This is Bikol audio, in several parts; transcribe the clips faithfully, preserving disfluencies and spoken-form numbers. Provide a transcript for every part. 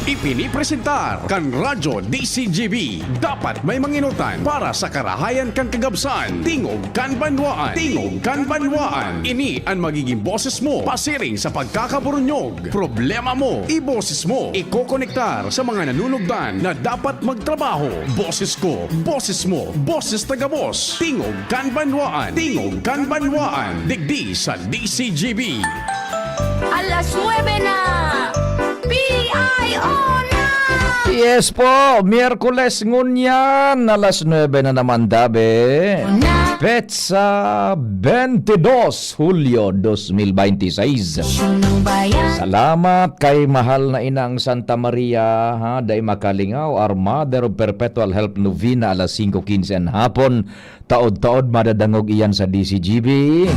Ipinipresentar kan Radyo D C G B. Dapat may manginutan para sa karahayan kan kagabsan. Tingog kan Banwaan. Tingog kan Banwaan. Ini an magiging boses mo pasiring sa pagkakaburunyog. Problema mo, iboses mo. Ikokonektar sa mga nanunugdan na dapat magtrabaho. Boses ko, boses mo, boses taga-boss. Tingog kan Banwaan. Tingog kan Banwaan. Digdi sa D C G B. Alas nuebe na! P I O na! Yes po, Miyerkules ngunyan, alas nuebe na naman, tabi. Na. Petsa twenty-dos Hulyo dos mil beintiseis. Sunong bayan. Salamat kay mahal na Inang Santa Maria, ha, dai makalingaw, our Mother of Perpetual Help Novena, alas singko quince an hapon. Taod-taod madadangog iyan sa D C G B.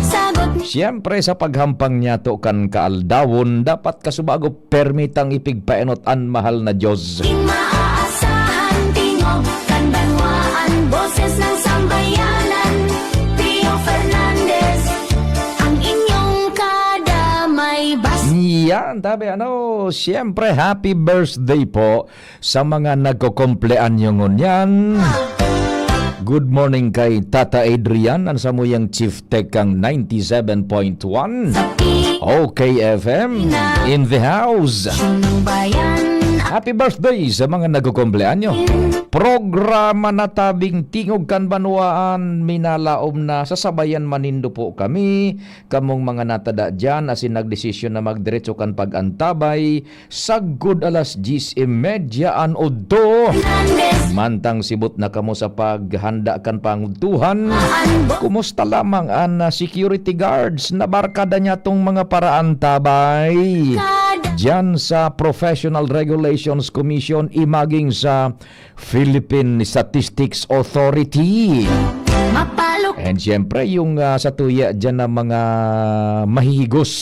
Sagot ni Siyempre, sa paghampang niyato kan kaaldawon, dapat kasubago permitang ipigpaenot an mahal na Diyos. Maaasahan, tingog kan banwaan, boses ng sambayanan, Pio Fernandez, ang inyong kadamay bas- Yan, tabi, ano, siyempre, happy birthday po sa mga nagkukumpleanyo ngunyan. Good morning kay Tata Adrian, an samuyang Chief Tech kang ninety seven point one. Sa pi- O K F M, in the house. Sunong bayan. Happy birthday sa mga nagkukumpleanyo. Programa na tabing Tingog kan Banwaan, minalaom na sasabayan man nindo po kami. Kamong mga natada diyan, asin nagdesisyon na magdiretso kan pag-antabay, sagkod alas dyes y media an udto. Mantang sibot na kamo sa paghanda kan pangudtuhan, kumusta lamang an, ah, security guards na barkada niyatong mga paraantabay diyan sa Professional Regulations Commission, imaging sa Philippine Statistics Authority. Mapalok. And siyempre, yung, ah, sa tuya dyan na mga mahihigos.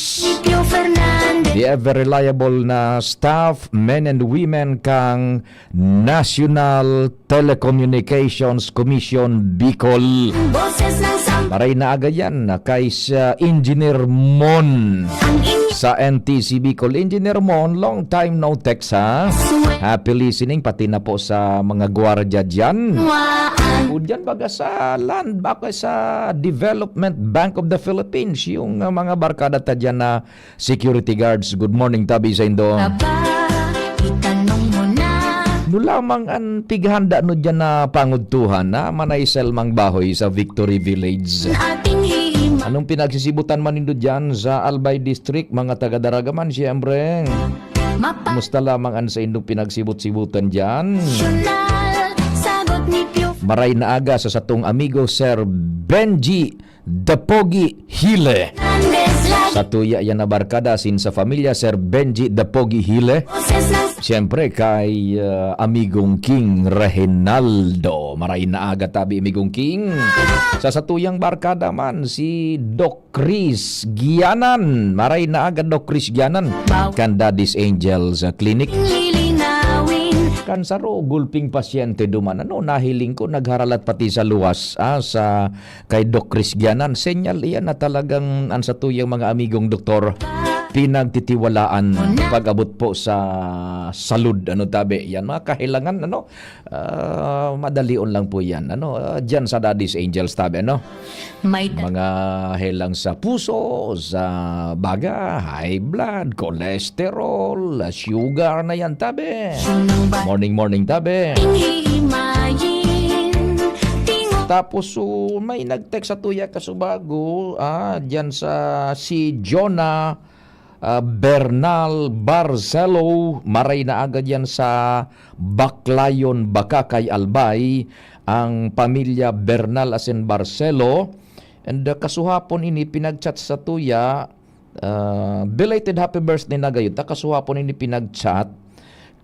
Tito Fernandez. The ever reliable na staff, men and women kang National Telecommunications Commission Bicol. Boses ng sam- Maray na aga yan, kay sa Engineer Mon. Ang in- Sa N T C Bicol. Engineer Mon, long time no text, ha? Swe- Happy listening, pati na po sa mga gwardiya dyan. Waan. O dyan, baga sa land, baka sa Development Bank of the Philippines, yung, uh, mga barkada ta dyan na security guards. Good morning, tabi sa indo. Aba, itanong mo na. No lamang an pighanda no dyan na pangudtuhan, na manay selmang bahoy sa Victory Village. Ating hihima- Anong pinagsisibutan man nindo dyan sa Albay District, mga taga-Daraga man, siyempre? Mapa- Kumusta lamang an saindong pinagsibot-sibutan dyan? Nasyonal, sagot ni Pio Maray na aga sa satong amigo, Sir Benji Dapogi Hile. Fernandez lagi. Sa tuya yan na barkada, asin sa familia, Sir Benji Dapogi Hile. Boses ng Siyempre, kay, ah, Amigong King Reginaldo. Maray na aga tabi, Amigong King. Sa satuyang barkada man, si Doc Chris Gianan. Maray na aga, Doc Chris Gianan. Baw- Kan Daddy's Angels, ah, Clinic. Lilinawin. Kan saro, gulping pasyente duman. Ano, nahiling ko, nagharalat pati sa luwas, ah, sa kay Doc Chris Gianan. Senyal iyan na talagang an satuyang mga amigong doktor pinagtitiwalaan pag-abot po sa salud. Ano tabi? Yan, mga kahilangan, ano? Ah, madalion lang po yan. Ano? Ah, dyan sa Daddy's Angels tabi, ano? May da- Mga helang sa puso, sa baga, high blood, cholesterol, sugar na yan, tabi. Sunong ba- Morning, morning, tabi. Tinghihimayin. Tingo- Tapos, so, may nag-text sa tuya kasubago, ah, dyan sa si Jonah, ah, Bernal Barcelo, maray na agad yan sa Baclayon, Bacacay, Albay, ang pamilya Bernal asin Barcelo. And, ah, kasuhapon ini pinag-chat sa tuya, ah, belated happy birthday na gayud ta. Kasuhapon ini pinag-chat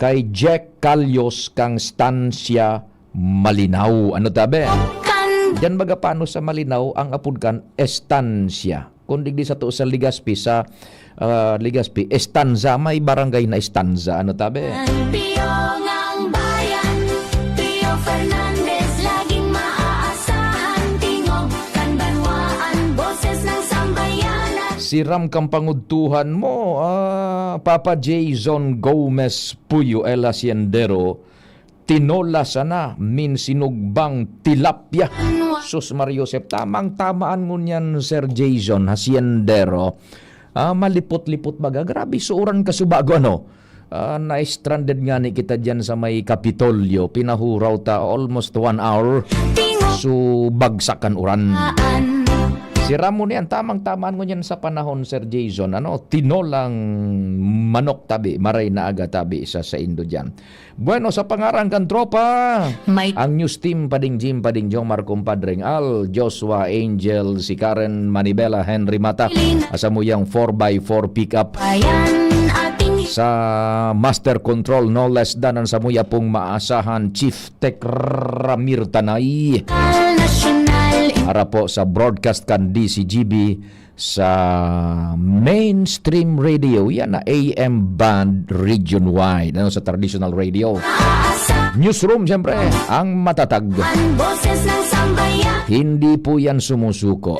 kay Jack Calyos kang Stancia Malinao. Ano tabi? Kan- Diyan baga paano sa Malinao ang apod kan Estancia. Kung digdi sato sa Legazpi, sa, ah, Legazpi, Estanza, may barangay na Estanza. Ano tabi? Piyong ang bayan, Pio Fernandez, laging maaasahan, tingog kan banwaan, boses ng sambayanan. Siram kan pangudtuhan mo, ah, Papa Jason Gomez Puyo, El Haciendero, tinola sana, min sinugbang tilapia. Sus, Mario Joseph, tamang-tamaan ngunyan, Sir Jason, Haciendero. Ah, malipot-lipot baga. Grabe, suuran ka subago, ano? Ah, na-stranded ngani kita diyan sa may Kapitolyo. Pinahuraw ta almost one hour. Subagsak kan uran. Siram mo niyan, tamang-tamaan ngunyan sa panahon, Sir Jason. Ano, tinolang manok tabi, maray na aga tabi sa saindo diyan. Bueno, sa pangaran kan tropa, May ang news team, Pading Jim, Pading Jomar, Kumpadring Al, Joshua, Angel, si Karen, Manibela, Henry Mata, asa mo yang four by four pickup. Ayan, ating Sa master control, no less than ang samuya pong maasahan, Chief Tech Ramir Tanay. National Para po sa broadcast kan D C G B sa mainstream radio, yan na A M band region wide, ano, sa traditional radio. Newsroom, siyempre, ang matatag. Ang boses ng sambayan. Hindi po yan sumusuko.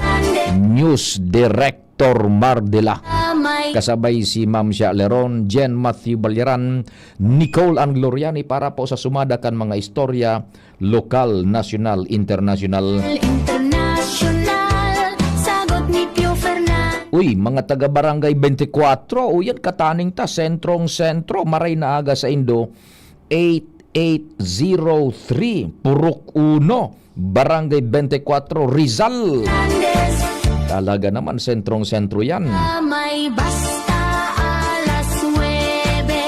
News Director Mardela. May Kasabay si Ma'am Sha Leron, Jen Matthew Balyaran, Nicole Angloriani para po sa sumada kan mga istorya lokal, nasyonal, internasyonal. International, sagot ni Pio Fernan. Uy, mga taga Barangay twenty-four, o yan, kataning ta, sentrong-sentro, maray na aga saindo, eight eight zero three, Purok Uno, Barangay twenty-four, Rizal. Andes. Talaga naman, sentrong-sentro yan. May basta alas nuebe.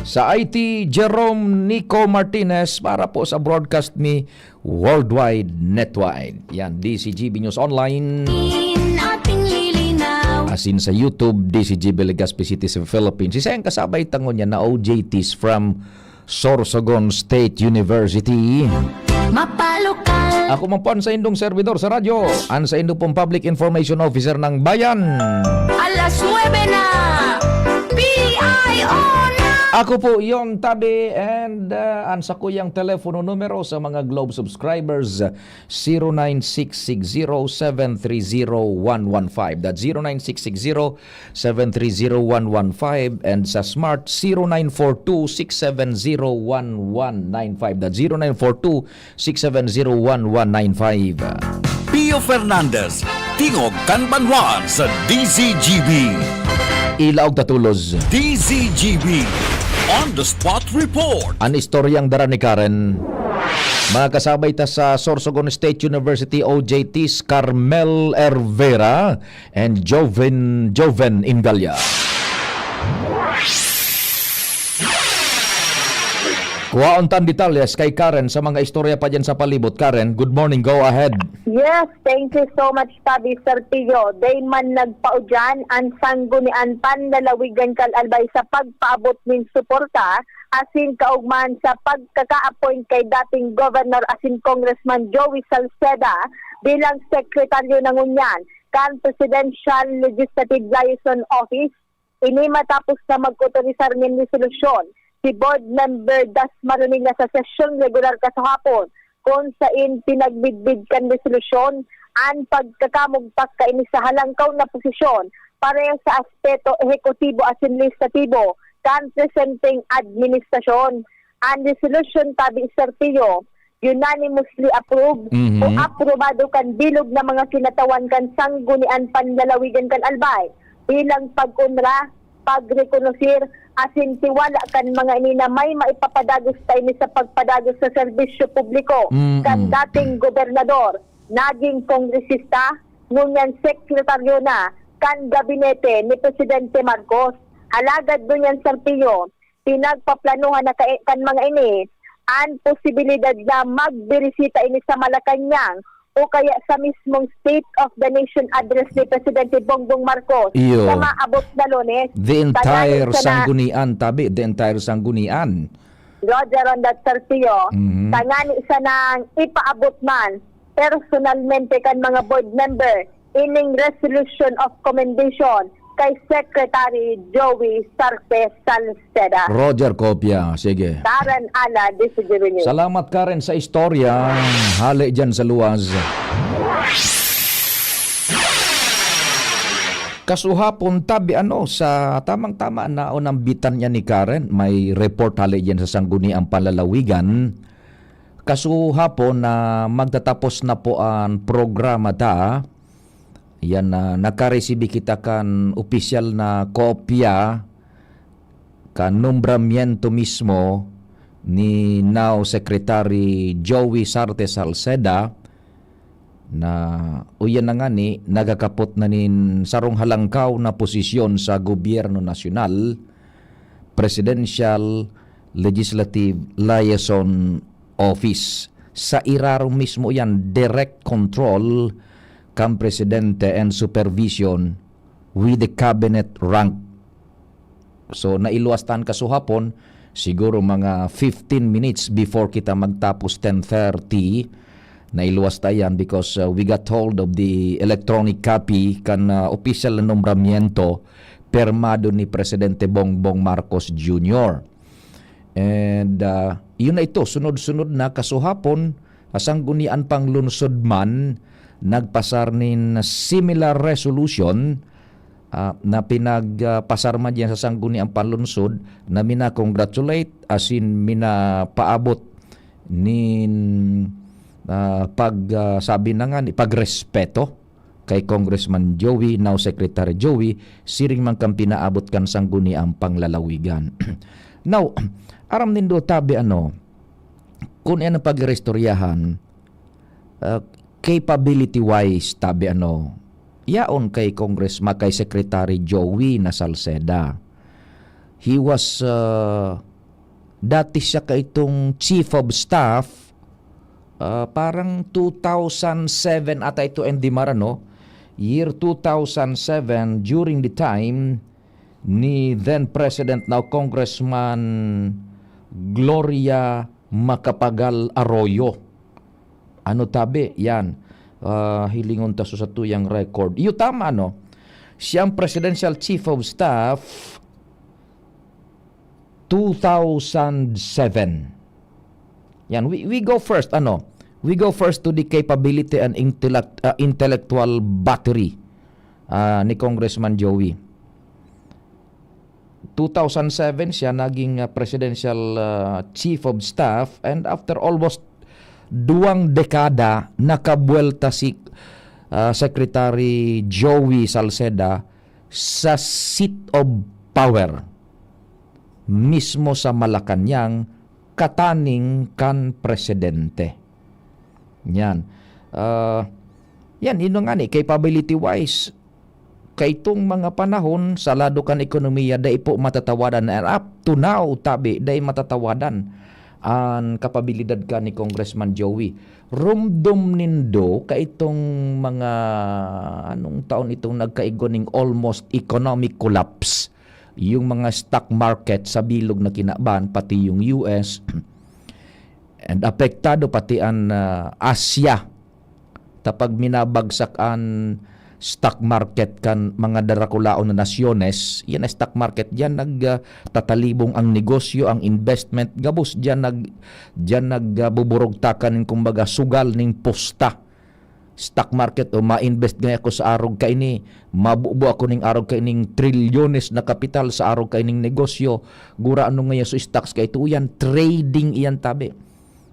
Sa I T, Jerome Nico Martinez para po sa broadcast ni Worldwide Netwide. Yan, D C G B News Online. In ating lilinaw. Asin sa YouTube, D C G B Legazpi City sa Philippines. Isa ang kasabay tangon niya na O J Ts from Sorsogon State University. Mapalukal. Ako man po ang saindong servidor sa radyo, ang saindo pong Public Information Officer ng Bayan. Alas nuebe na! P I O na! Ako po yon, Tabi, and, uh, ang sakuyang telepono numero sa mga Globe subscribers, zero nine six six zero seven three zero one one five. That's zero nine six six zero seven three zero one one five, and sa Smart, zero nine four two six seven zero one one nine five. That's zero nine four two six seven zero one one nine five. Pio Fernandez, Tingog kan Banwaan sa D Z G B. Ilaog ta tulos. D Z G B On the Spot Report. An istoryang dara ni Karen. Mga kasabay ta sa Sorsogon State University O J Ts, Carmel Hervera and Joven, Joven Ingalla. Kuhaon tan detalyes kay Karen sa mga istorya pa dyan sa palibot. Karen, good morning. Go ahead. Yes, thank you so much, Tabi, Sir Pio. Dai man nagpaudyan an Sanggunian Panlalawigan kan Albay sa pagpaabot nin suporta asin kaogmahan sa pagkaka-appoint kay dating Governor asin Congressman Joey Salceda bilang sekretaryo na ngunyan kan Presidential Legislative Liaison Office. Ini matapos na mag-otorisar nin resolusyon si Board Member Das Maronilla sa sesyong regular kasuhapon, kun saen pinagbidbid kan resolusyon an pagkakamugtak kaini sa halangkaw na posisyon pareho sa aspeto ehekutibo asin lehislatibo kan presenteng administrasyon. An resolusyon, Tabi, Sir Pio, unanimously approved Mhm. o aprobado kan bilog na mga kinatawan kan Sanggunian Panlalawigan kan Albay bilang pag-onra, pagrekonosir, asin tiwala kan mga ini na may maipapadagos pa ini sa pagpadagos sa serbisyo publiko Mm-mm. kan dating gobernador, naging kongresista, ngunyan sekretaryo na kan gabinete ni Presidente Marcos. Alagad ngunyan, Sir Pio, pinagpaplanuhan na ka-, kan mga ini an posibilidad na magbirisita ini sa Malacañang o kaya sa mismong State of the Nation Address ni Presidente Bongbong Marcos Iyo. sa maabot na Lunes. The Tanganing entire sana Sanggunian, Tabi, the entire Sanggunian. Roger on that, Sir Pio. Mhm. Tanganing sanang ipaabot man personalmente kan mga board member ining resolution of commendation kay Secretary Joey Sarpe Salceda. Roger Copia, sige. Karen Ala, D Z G B News. Salamat, Karen, sa istorya. Hale dyan sa luwas. Kasuhapon, tabi ano, sa tamang-tama na unang bitan niya ni Karen, may report hali diyan sa Sangguniang Panlalawigan. Kasuhapon na magtatapos na po ang programa ta, yan na nakaresibi kita kan opisyal na kopya kan nombramiento mismo ni now Secretary Joey Sarte Salceda, na uyan na ngani nagakapot na nin sarong halangkaw na posisyon sa gobyerno nasyonal, Presidential Legislative Liaison Office. Sa irarom mismo yan, direct control kan presidente and supervision with the cabinet rank. So, nailuwas tan kasuhapon, siguro mga fifteen minutes before kita magtapos, ten thirty, nailuwas ta yan because, uh, we got hold of the electronic copy kan, uh, opisyal na nombramiento permado ni Presidente Bongbong Marcos Junior. And, uh, yun na ito, sunod-sunod na kasuhapon, Sangguniang Panglungsod man nagpasar nin similar resolution, ah, na pinag, ah, pasar man diyan sa Sangguniang Panlungsod na mina-congratulate, asin minapaabot nin, ah, pag, ah, sabi na nga ni pagrespeto kay Congressman Joey, now Secretary Joey, siring man kan pinaabot kan Sangguniang Panlalawigan. Now, aram nindo, tabi ano, kun ano pag-iristoryahan, ah, capability-wise, tabi ano, yaon kay Congressman, kay Secretary Joey na Salceda. He was, ah, dati siya kaitong chief of staff, ah, parang two thousand seven ata ito, N D Mar, ano? Year two thousand seven, during the time ni then President, now Congressman Gloria Macapagal Arroyo. Ano tabi? Yan. Ah, hilingon ta sa satuyang record. Iyo, tama, no? Siyang Presidential Chief of Staff, two thousand seven. Yan, we, we go first, ano? We go first to the capability and intellect, ah, intellectual battery, ah, ni Congressman Joey. Two thousand seven siya naging, ah, Presidential, ah, Chief of Staff, and after almost duwang dekada, nakabuwelta si, ah, Secretary Joey Salceda sa seat of power, mismo sa Malacañang, kataning kan presidente. Yan. Ah, yan, yun nga ni, capability-wise, kaitong mga panahon, sa lado kan ekonomiya, dai po matatawadan. And up to now, tabi, dai matatawadan an kapabilidad kan ni Congressman Joey. Rumdom nindo kaitong mga, anong taon itong nagkaigwa ning almost economic collapse? Yung mga stock market sa bilog na kinaban, pati yung U S, and apektado pati an, ah, Asia. Ta pag minabagsak an stock market kan mga darakulaon na nasyones, yan ang stock market, diyan nag, ah, tatalibong ang negosyo, ang investment, gabos diyan nag-, diyan nag, ah, buburugtakan nin, kumbaga, sugal ning pusta. Stock market, o ma-invest ngaya ako sa arog kaini, mabubo ako ning arog kaining trilyones na kapital sa arog kaining negosyo, gurano ngaya so stocks kaito, yan, trading iyan, tabi.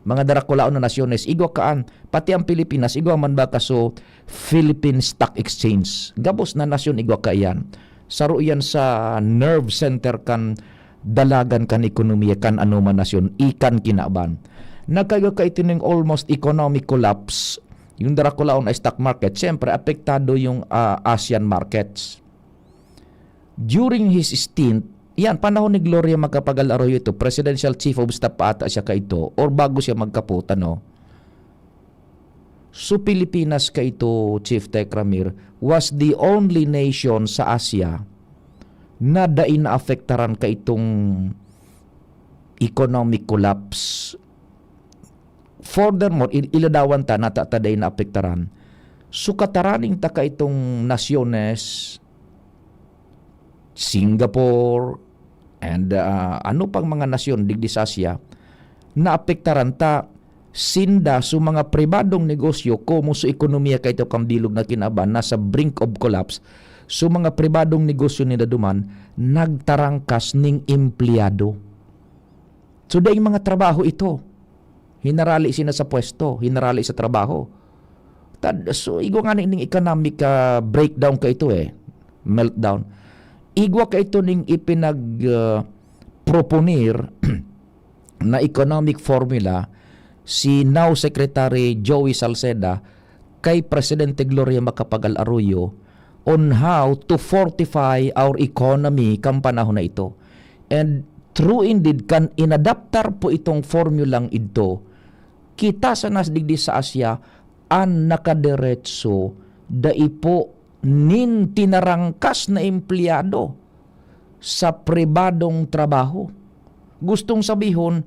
Mga darakulaon na nasyones, igwa kaan, pati ang Pilipinas, igwa man baka so Philippine Stock Exchange. Gabos na nasyon, igwa kaiyan. Saro iyan sa nerve center kan dalagan kan ekonomiya kan anoman nasyon, ikan kinaban. Nagkaigwa kaito ning almost economic collapse, yung darakulaon na stock market, siyempre, apektado yung, ah, Asian markets. During his stint, yan, panahon ni Gloria Macapagal Arroyo ito, Presidential Chief of Staff pa ata siya kaito, or bago siya magkapot, ano? So, Pilipinas kaito, Chief Tekramir, was the only nation sa Asia na dai naapektaran kaitong economic collapse. Furthermore, il-, iladawan ta na ta, ta dai naapektaran. So, kataraning ta kaitong nasyones, Singapore, and, ah, ano pang mga nasyon digdi sa Asia, naapektaran ta sinda sa mga pribadong negosyo, komo sa ekonomiya kaito kan bilog na kinaban, nasa brink of collapse. So, mga pribadong negosyo ninda duman, nagtarangkas ning empleyado. So, daing mga trabaho ito. Hinarali sina sa pwesto, hinarali sa trabaho. Tad, so, igwa nga ning economic, ah, breakdown ka ito eh. Meltdown. Igwa ka ito ning ipinag, ah, proponer na economic formula si now Secretary Joey Salceda kay Presidente Gloria Macapagal Arroyo on how to fortify our economy kan panahon na ito. And true indeed, kan inadaptar po itong formulang idto, kita sana digdi sa Asia an nakaderetso, dai po nin tinarangkas na empleyado sa pribadong trabaho. Gustong sabihon,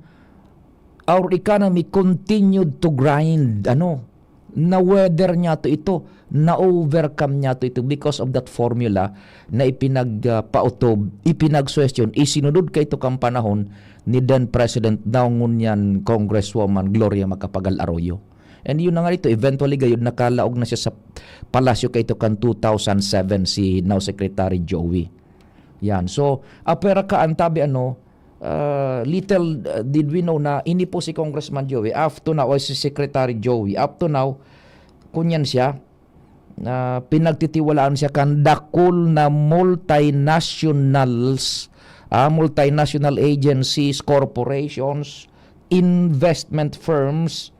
our economy continued to grind. Ano? Na-weather niya to ito, na-overcome niya to ito because of that formula na ipinagpautob, ipinagsuwestiyon, isinunod ka ito kan panahon ni then President, now ngunyan Congresswoman Gloria Macapagal Arroyo. And yun na nga ito, eventually gayud nakalaog na siya sa palasyo kaito kan two thousand seven, si now Secretary Joey. Yan. So, apwera ka, ang tabi ano, ah, little, ah, did we know na ini po si Congressman Joey, up to now, o si Secretary Joey, up to now, kunyan siya, ah, pinagtitiwalaan siya kan dakul na multinationals, ah, multinational agencies, corporations, investment firms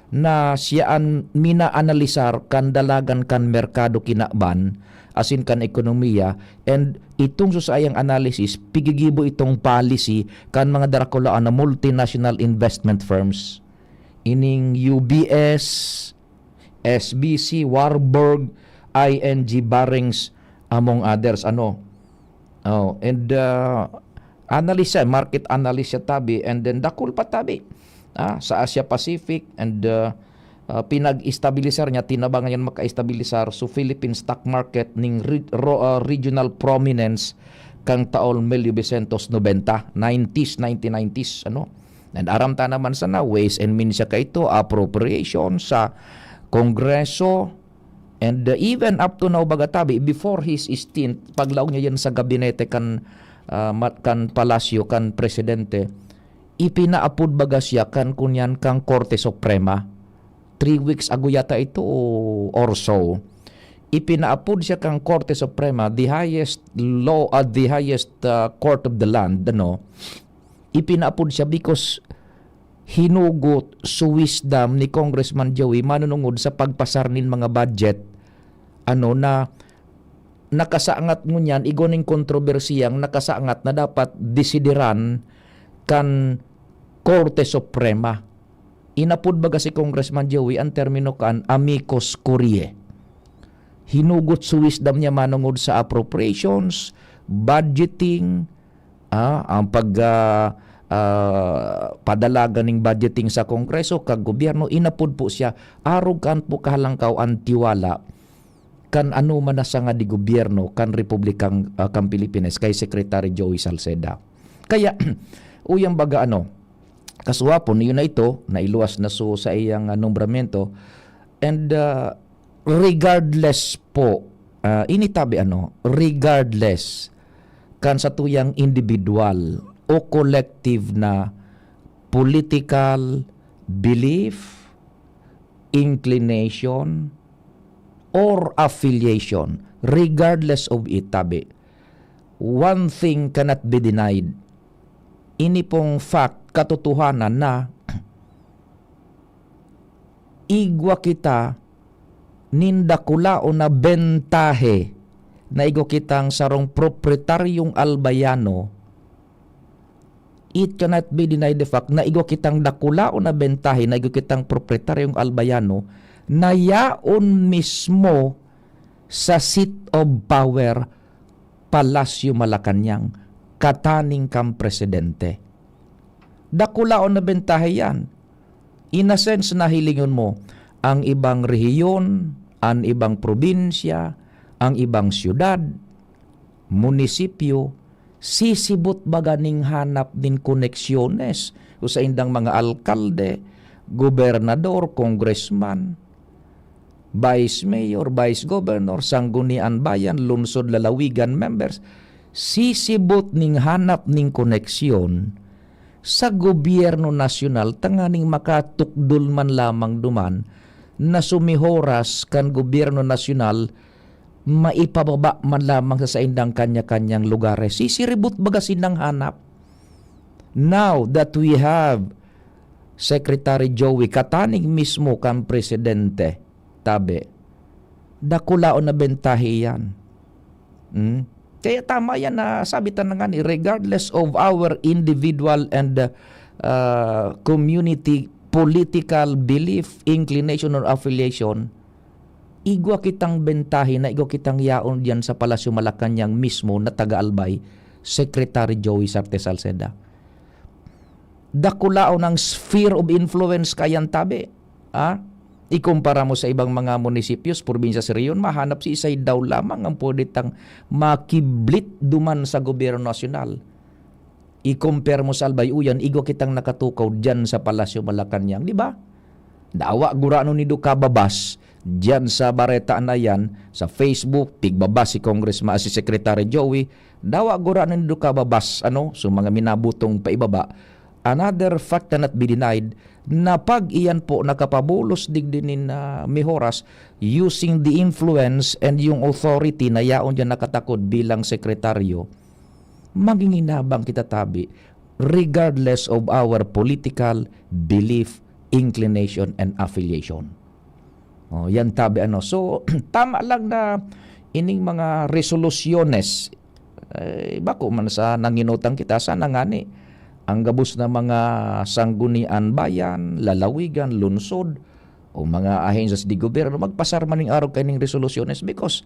na siya an minaanalisar kan dalagan kan merkado kinaban asin kan ekonomiya, and itong sa saiyang analysis, pigigibo itong policy kan mga darakulaan na multinational investment firms. Ining U B S, S B C, Warburg, I N G, Barings, among others. Ano? Oh, and, ah, analyst siya, market analyst siya tabi, and then dakul pa tabi, ah, sa Asia Pacific, and, ah, ah, pinag-estabilisar niya, tinabangan niya maka-estabilisar so Philippine stock market ning re-, ro-, ah, regional prominence kan taon mil novecientos nobenta, nineties, nineteen nineties, ano? And aram ta naman sana, Ways and Means siya kaito, appropriation sa Kongreso, and, uh, even up to now, baga tabi, before his stint, paglaog niya yan sa gabinete kan, ah, mat-, kan palasyo, kan presidente, ipinaapod baga siya kan kunyan kang Korte Suprema. Three weeks ago yata ito o, or so. Ipinaapod siya kang Korte Suprema, the highest law, ah, the highest, ah, court of the land, ano, ipinaapod siya because hinugot so wisdom ni Congressman Joey manunungod sa pagpasar nin mga budget, ano, na nakasangat ngunyan, igwa ning kontrobersiyang nakasangat na dapat desideran kan Korte Suprema. Inapod baga si Congressman Joey an termino kan amicus curiae. Hinugot so wisdom niya manungod sa appropriations, budgeting, ah, ang pag, ah, ah, padalagan ning budgeting sa Kongreso kag gobyerno, inapod po siya, arog kan po kahalangkaw an tiwala kan anoman na sanga di gobyerno kan Republikang, ah, kan Pilipinas kay Secretary Joey Salceda. Kaya, uyang baga ano, kasuwapon, yun na ito, nailuwas na so sa iyang, ah, nombramiento. And, ah, regardless po, ah, ini tabi ano, regardless kan satuyang individual o collective na political belief, inclination, or affiliation, regardless of it, tabi, one thing cannot be denied. Ini pong fact, katotohanan na igwa kita nin dakulaon na bentahe na igwa kitang sarong proprietaryong Albayano. It cannot be denied the fact na igwa kitang dakulaon na bentahe na igwa kitang proprietaryong Albayano na yaon mismo sa seat of power, Palasyo Malacañang, kataning kan presidente. Dakulaon na bentahe yan. In a sense na hilingon mo, ang ibang rehiyon, ang ibang probinsya, ang ibang siyudad, munisipyo, sisibot baga ning hanap nin koneksyones o saindang mga alkalde, gobernador, congressman. vice mayor, vice governor, sanggunian bayan, lungsod lalawigan members, sisibot ning hanap ning koneksyon sa gobyerno nasyonal tanganing makatukdol man lamang duman na sumihoras kan gobyerno nasyonal maipababa man lamang sa saindang kanya-kanyang lugares. Sisiribot baga sinang hanap. Now that we have Secretary Joey kataning mismo kan presidente, tabi, dakulaon na bentahe yan. Hmm? Kaya tama yan na sabi ta na nga ni, regardless of our individual and uh, community political belief, inclination, or affiliation, igwa kitang bentahe na igwa kitang yaon diyan sa Palasyo Malacañang mismo na taga-Albay, Secretary Joey Sarte Salceda. Dakulaon ang sphere of influence kayan tabi. Ha? Ikumpara mo sa ibang mga munisipyos, probinsya sa rehiyon, mahanap si isay daw lamang ang pwede tang makiblit duman sa gobyerno nasyonal. I-compare mo sa Albay, uyan, igwa kitang nakatukaw diyan sa Palasyo Malacañang, di ba? Dawa gurano nindo kababas diyan sa bareta na yan, sa Facebook, tigbabas si Congressman, si Secretary Joey, dawa gurano nindo kababas, ano, so mga minabutong paibaba. Another fact cannot be denied, na pag iyan po nakapabulos digdi nin, ah, Mihoras, using the influence and yung authority na yaon diyan nakatakod bilang sekretaryo, magingin habang kita tabi, regardless of our political belief, inclination, and affiliation. Oh, yan tabi ano. So, tama lang na ining mga resolusyones, eh, bako man sa nanginutang kita, sana ngani ang gabos na mga sanggunian bayan, lalawigan, lungsod, o mga ahensyas de gobyerno, magpasar man ning arog kaining resolusyones because,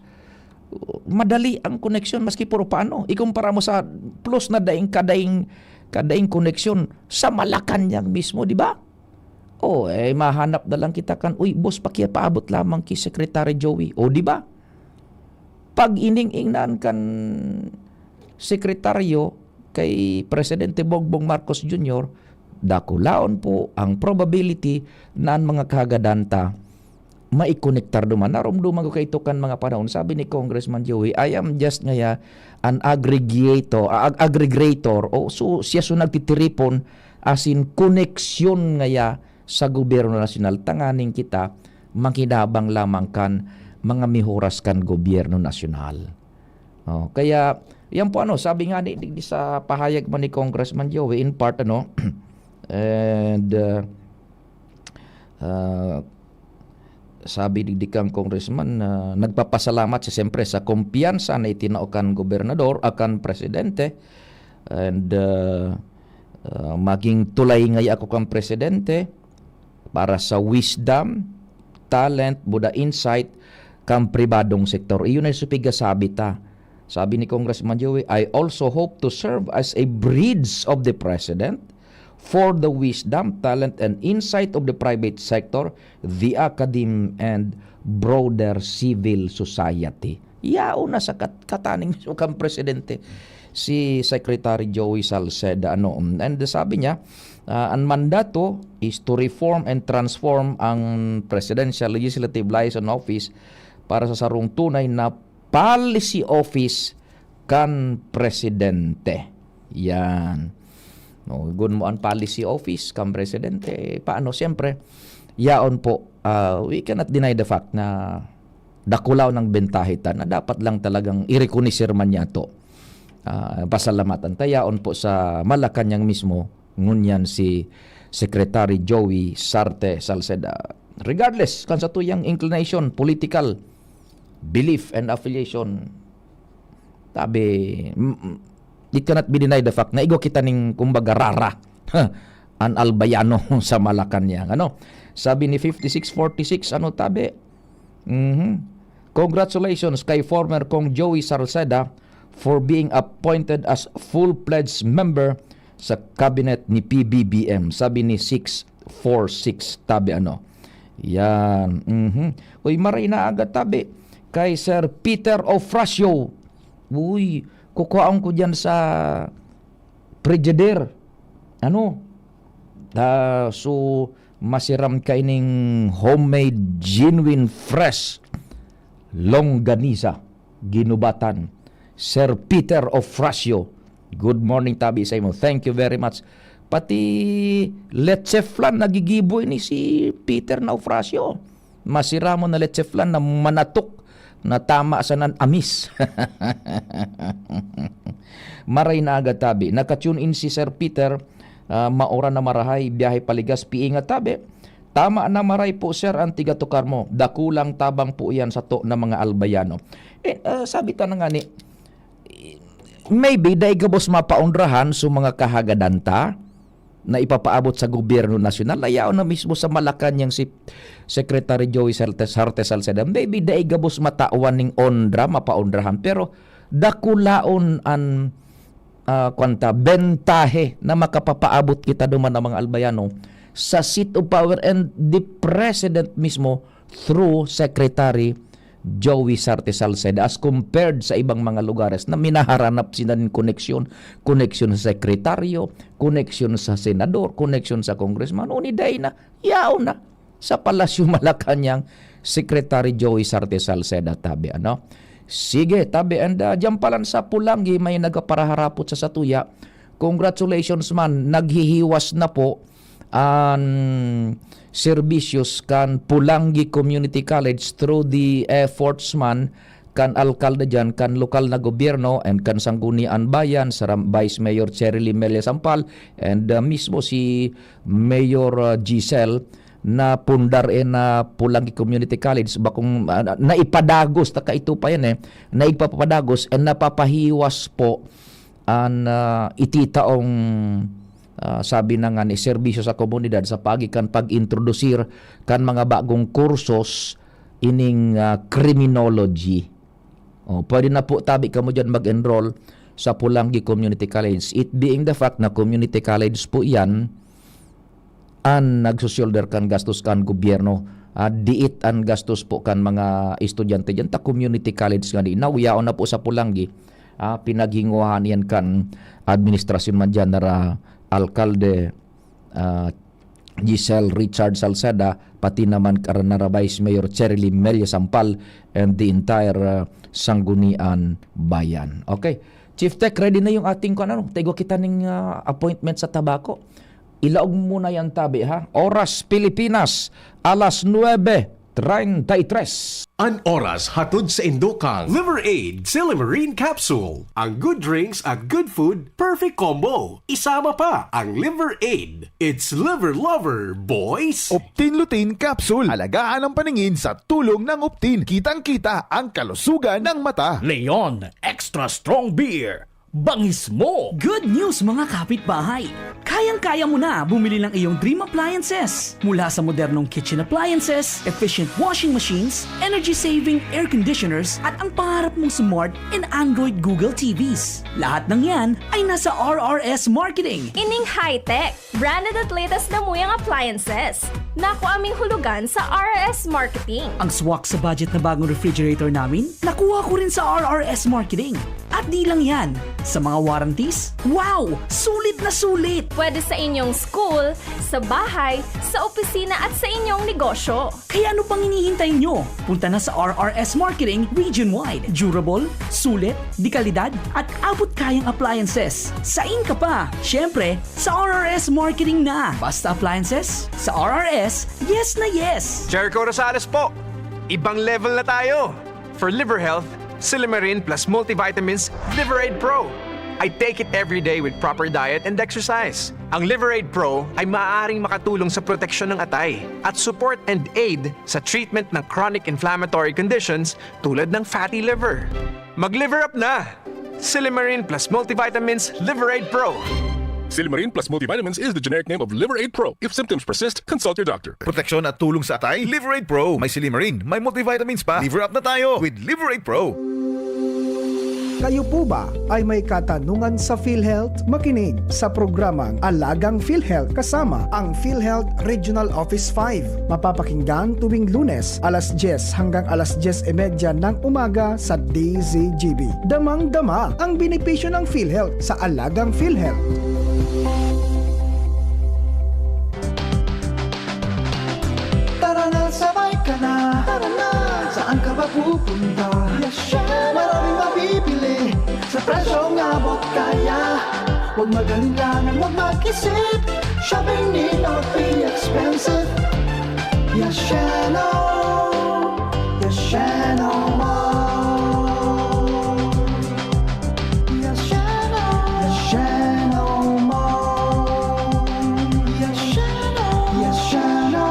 uh, madali ang koneksyon maski puro paano. Ikumpara mo sa plus na daing kadaing, kadaing koneksyon sa Malacañang mismo, di ba? O, eh, mahanap na lang kita kan, "Uy, boss, pakipaabot lamang ki Secretary Joey." O, di ba? Pag ining-ingnan kan sekretaryo kay Presidente Bongbong Marcos Junior, dakulaon po ang probability na an mga kahagadan ta maikonektar duman. Naromdoman ko kaito kan mga panahon. Sabi ni Congressman Joey, "I am just ngaya an aggregator, ag-, aggregator." O, so, siya so nagtitiripon, as in, koneksyon ngaya sa gobyerno nasyonal, tanganing kita makinabang lamang kan mga mihoras kan gobyerno nasyonal. Oh, kaya, yan po ano, sabi nga ni, di, di sa pahayag man ni Congressman Joey, in part, ano, and, uh, uh, sabi digdi kang congressman na nagpapasalamat siya siyempre sa kumpiyansa na itinao kan gobernador, ah, kan presidente, and, uh, uh, maging tulay ngaya ako kan presidente para sa wisdom, talent, buda insight kan pribadong sektor. Iyon ay supig sabi ta. Sabi ni Congressman Joey, "I also hope to serve as a bridge of the president for the wisdom, talent, and insight of the private sector, the academe, and broader civil society." Yaon na sa kat-, kataning mismo kan presidente, si Secretary Joey Salceda, ano, and sabi niya, ah, "An mandato is to reform and transform ang Presidential Legislative Liaison Office para sa sarong tunay na policy office kan presidente." Yan. No, gun mo an policy office kan presidente, paano? Siyempre, yaon po, ah, we cannot deny the fact na dakulaw ng bentahe ta na dapat lang talagang i-rekonoser man niya to. Ah, pasalamatan ta yaon po sa Malacañang mismo, ngunyan si Secretary Joey Sarte Salceda. Regardless, kan sa tuyang inclination, political, belief and affiliation, sabi, mm, mm, it cannot be denied the fact na igwa kita ning, kumbaga, rara, an Albayano sa Malacañang. Ano? Sabi ni fifty-six forty-six, ano, tabi? Mhm. "Congratulations kay former Cong Joey Salceda for being appointed as full-fledged member sa cabinet ni P B B M," sabi ni six four six, tabi ano. Yan. Mhm. Uy, maray na aga tabi kay Sir Peter Ofracio. Uy, kukuhaon ko diyan sa Frigidaire. Ano? Ah, so, Masiram kaining homemade, genuine, fresh longganisa, ginubatan. Sir Peter Ofracio, good morning tabi sa imo. Thank you very much. Pati leche flan nagigibo ini si Peter na Ofracio. Masiramon na leche flan na manatok na tama sa nan-amis. Maray na aga tabi. Naka-tune in si Sir Peter, ah, maura na marahay, biyahe paligas, piingat tabi. Tama na maray po, sir, ang tigatukar mo. Dakulang tabang po iyan sa to ng mga Albayano. Eh, ah, sabi ta na nga ni, maybe dai gabos mapaundrahan sa mga kahagadan ta na ipapaabot sa gobyerno nasyonal, ayaw na mismo sa Malacañang si Secretary Joey Sarte, Sarte Salceda. Maybe dai gabos matawan ning ondra, mapaundrahan, pero dakulaon an, ah, kwanta, bentahe na makapapaabot kita duman ang mga Albayano sa seat of power and the president mismo through Secretary Joey Sarte Salceda as compared sa ibang mga lugares na minaharanap sila nin koneksyon, koneksyon sa sekretaryo, koneksyon sa senador, koneksyon sa congressman. Uni dai na, yaon na sa Palasyo Malacañang Secretary Joey Sarte Salceda tabi, ano? Sige, tabi, and, ah, diyan pa lang sa Pulanggi may nagaparaharapot sa satuya. Congratulations man, naghihiwas na po an serbisyos kan Pulanggi Community College through the efforts man kan alkalde diyan, kan lokal na gobyerno, and kan Sangguniang Bayan, sa Ram-, Vice Mayor Cheryl Mella Sampal, and, uh, mismo si Mayor, uh, Giselle, na pundar in, uh, Pulanggi Community College, bakong, uh, naipadagos, taka ito pa yan eh, naigpapadagos, and napapahiwas po an, ah, ititaong, ah, sabi na nga ni, serbisyo sa komunidad sa paagi kan pag-introdusir kan mga bagong kursos ining, ah, criminology. Oh, pwede na po tabi kamo diyan mag-enroll sa Pulanggi Community College. It being the fact na community college po yan, an nagsusulder kan gastos kan gobyerno. Ah, diit an gastos po kan mga estudyante diyan ta community college nga di na, yaon na po sa Pulanggi. Ah, pinaghinguhan yan kan administrasyon man diyan nara Alkalde, ah, Giselle Richard Salceda, pati naman kar-, nara Vice Mayor Cheryl Mella Sampal and the entire, ah, Sangguniang Bayan. Okay. Chief Tech, ready na yung ating, kung ano, taigwa kita ning, ah, appointment sa Tabaco. Ilaog mo na yan tabi, ha? Oras Pilipinas, alas nuebe treinta y tres. An oras hatod sa indo kan Liver Aid Silymarin Capsule. Ang good drinks at good food, perfect combo. Isama pa ang Liver Aid. It's Liver Lover, boys! Optin Lutein Capsule. Alagaan ang paningin sa tulong ng Optin. Kitang-kita ang kalusugan ng mata. Leon Extra Strong Beer. Bangis mo! Good news, mga kapitbahay! Kayang-kaya mo na bumili ng iyong dream appliances. Mula sa modernong kitchen appliances, efficient washing machines, energy-saving air conditioners, at ang pangarap mong smart and Android Google T Vs. Lahat ng yan ay nasa R R S Marketing. Ining high-tech, branded at latest na muyang appliances. Nakuha ming hulugan sa R R S Marketing. Ang swak sa budget na bagong refrigerator namin, nakuha ko rin sa R R S Marketing. At di lang yan, sa mga warranties, wow! Sulit na sulit! Pwede sa inyong school, sa bahay, sa opisina at sa inyong negosyo. Kaya ano pang hinihintay nyo? Punta na sa R R S Marketing region-wide. Durable, sulit, de kalidad, at abot kayang appliances. Sain ka pa? Siyempre, sa R R S Marketing na. Basta appliances, sa R R S, yes na yes! Jericho Rosales po! Ibang level na tayo! For liver health, Silymarin plus multivitamins, Liver Aid Pro. I take it every day with proper diet and exercise. Ang Liver Aid Pro ay maaaring makatulong sa proteksyon ng atay at support and aid sa treatment ng chronic inflammatory conditions tulad ng fatty liver. Mag-liver up na! Silymarin plus multivitamins, Liver Aid Pro. Silymarin plus multivitamins is the generic name of Liver Aid Pro. If symptoms persist, consult your doctor. Proteksyon at tulong sa atay, Liver Aid Pro. May silymarin, may multivitamins pa. Liver up na tayo with Liver Aid Pro. Kayo po ba ay may katanungan sa PhilHealth? Makinig sa programang Alagang PhilHealth kasama ang PhilHealth Regional Office five. Mapapakinggan tuwing Lunes, alas dyes hanggang alas dyes y media ng umaga sa D Z G B. Damang-dama ang benepisyo ng PhilHealth sa Alagang PhilHealth. pupunta. Maraming mabibili sa presyong abot kaya. Huwag mag-alinlangan, huwag mag-isip. Shopping need not be expensive. Yashano, Yashano Mall. Yashano, Yashano Mall. Yashano, Yashano.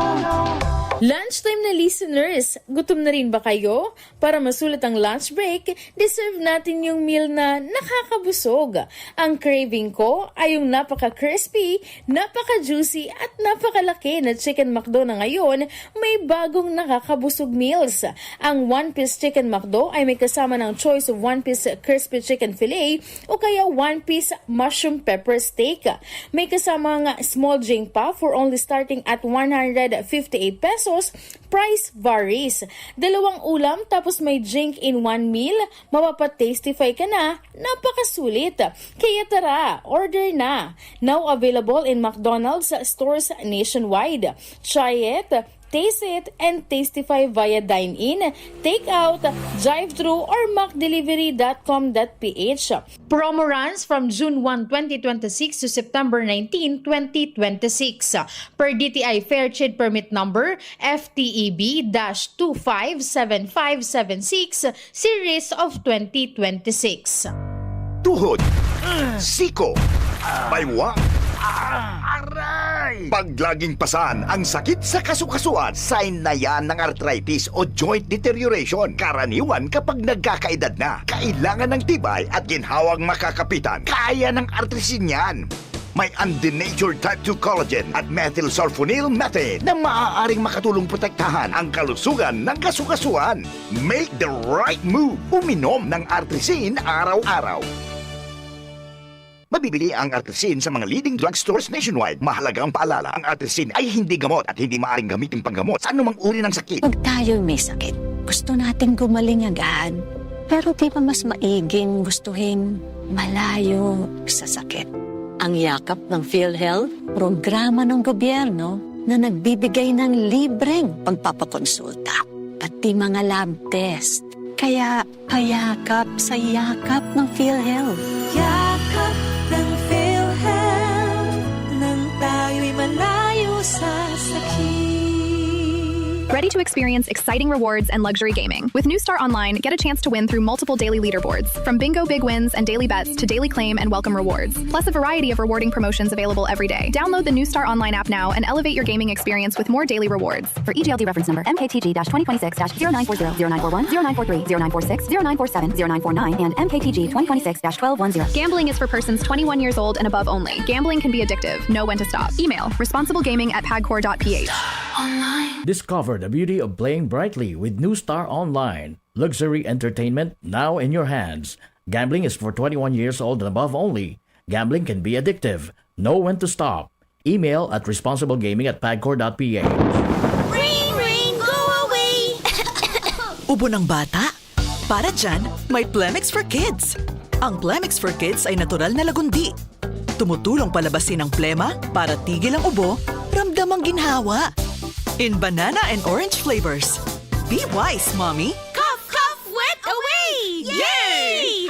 Lunchtime na listeners, gutom na rin ba kayo? Para masulit ang lunch break, deserve natin yung meal na nakakabusog. Ang craving ko ay yung napaka-crispy, napaka-juicy, at napakalaki na Chicken McDo na ngayon may bagong nakakabusog meals. Ang One Piece Chicken McDo ay may kasama ng choice of One Piece Crispy Chicken Fillet o kaya One Piece Mushroom Pepper Steak. May kasamang small drink pa for only starting at one hundred fifty-eight pesos. Price varies. Dalawang ulam tapos may drink in one meal, mapapa-tastify ka na. Napakasulit. Kaya tara, order na. Now available in McDonald's stores nationwide. Try it, taste it, and tastify via dine-in, take-out, drive-thru, or mac delivery dot com dot p h. Promo runs from June one, twenty twenty-six to September nineteen, twenty twenty-six. Per D T I Fair Trade Permit Number F T E B dash two five seven five seven six, series of twenty twenty-six. Tuhod, siko, baywang, aray! Pag laging pasan ang sakit sa kasukasuan, sign na yan ng arthritis o joint deterioration. Karaniwan kapag nagkakaedad na, kailangan ng tibay at ginhawang makakapitan. Kaya ng Artrisin yan. May undenatured type two collagen at methylsulfonyl methane na maaaring makatulong protektahan ang kalusugan ng kasukasuan. Make the right move. Uminom ng Artrisin araw-araw. Mabibili ang Artrisin sa mga leading drugstores nationwide. Mahalagang paalala, ang Artrisin ay hindi gamot at hindi maaaring gamitin panggamot sa anumang uri ng sakit. Pag tayo'y may sakit, gusto nating gumaling agad. Pero di ba mas maiging gustuhin malayo sa sakit? Ang yakap ng PhilHealth, programa ng gobyerno na nagbibigay ng libreng pagpapakonsulta, pati mga lab test. Kaya payakap sa yakap ng PhilHealth. Yakap ng PhilHealth, nang tayo'y malayo sa sakit. Ready to experience exciting rewards and luxury gaming? With New Star Online, get a chance to win through multiple daily leaderboards, from bingo big wins and daily bets to daily claim and welcome rewards, plus a variety of rewarding promotions available every day. Download the New Star Online app now and elevate your gaming experience with more daily rewards. For E G L D reference number, M K T G twenty twenty-six dash zero nine four zero, zero nine four one, zero nine four three, zero nine four six, zero nine four seven, zero nine four nine, and M K T G twenty twenty-six dash twelve one zero. Gambling is for persons twenty-one years old and above only. Gambling can be addictive. Know when to stop. Email, responsiblegaming at pagcor dot p h. Discover the beauty of playing brightly with New Star Online. Luxury entertainment now in your hands. Gambling is for twenty-one years old and above only. Gambling can be addictive. Know when to stop. Email at responsiblegaming at pagcor dot p h. Ring, ring, go away! Ubo ng bata? Para dyan, may Plemex for Kids. Ang Plemex for Kids ay natural na lagundi. Tumutulong palabasin ang plema para tigil ang ubo, ramdam ang ginhawa. In banana and orange flavors. Be wise, Mommy! Cough, cough, wet away! Yay!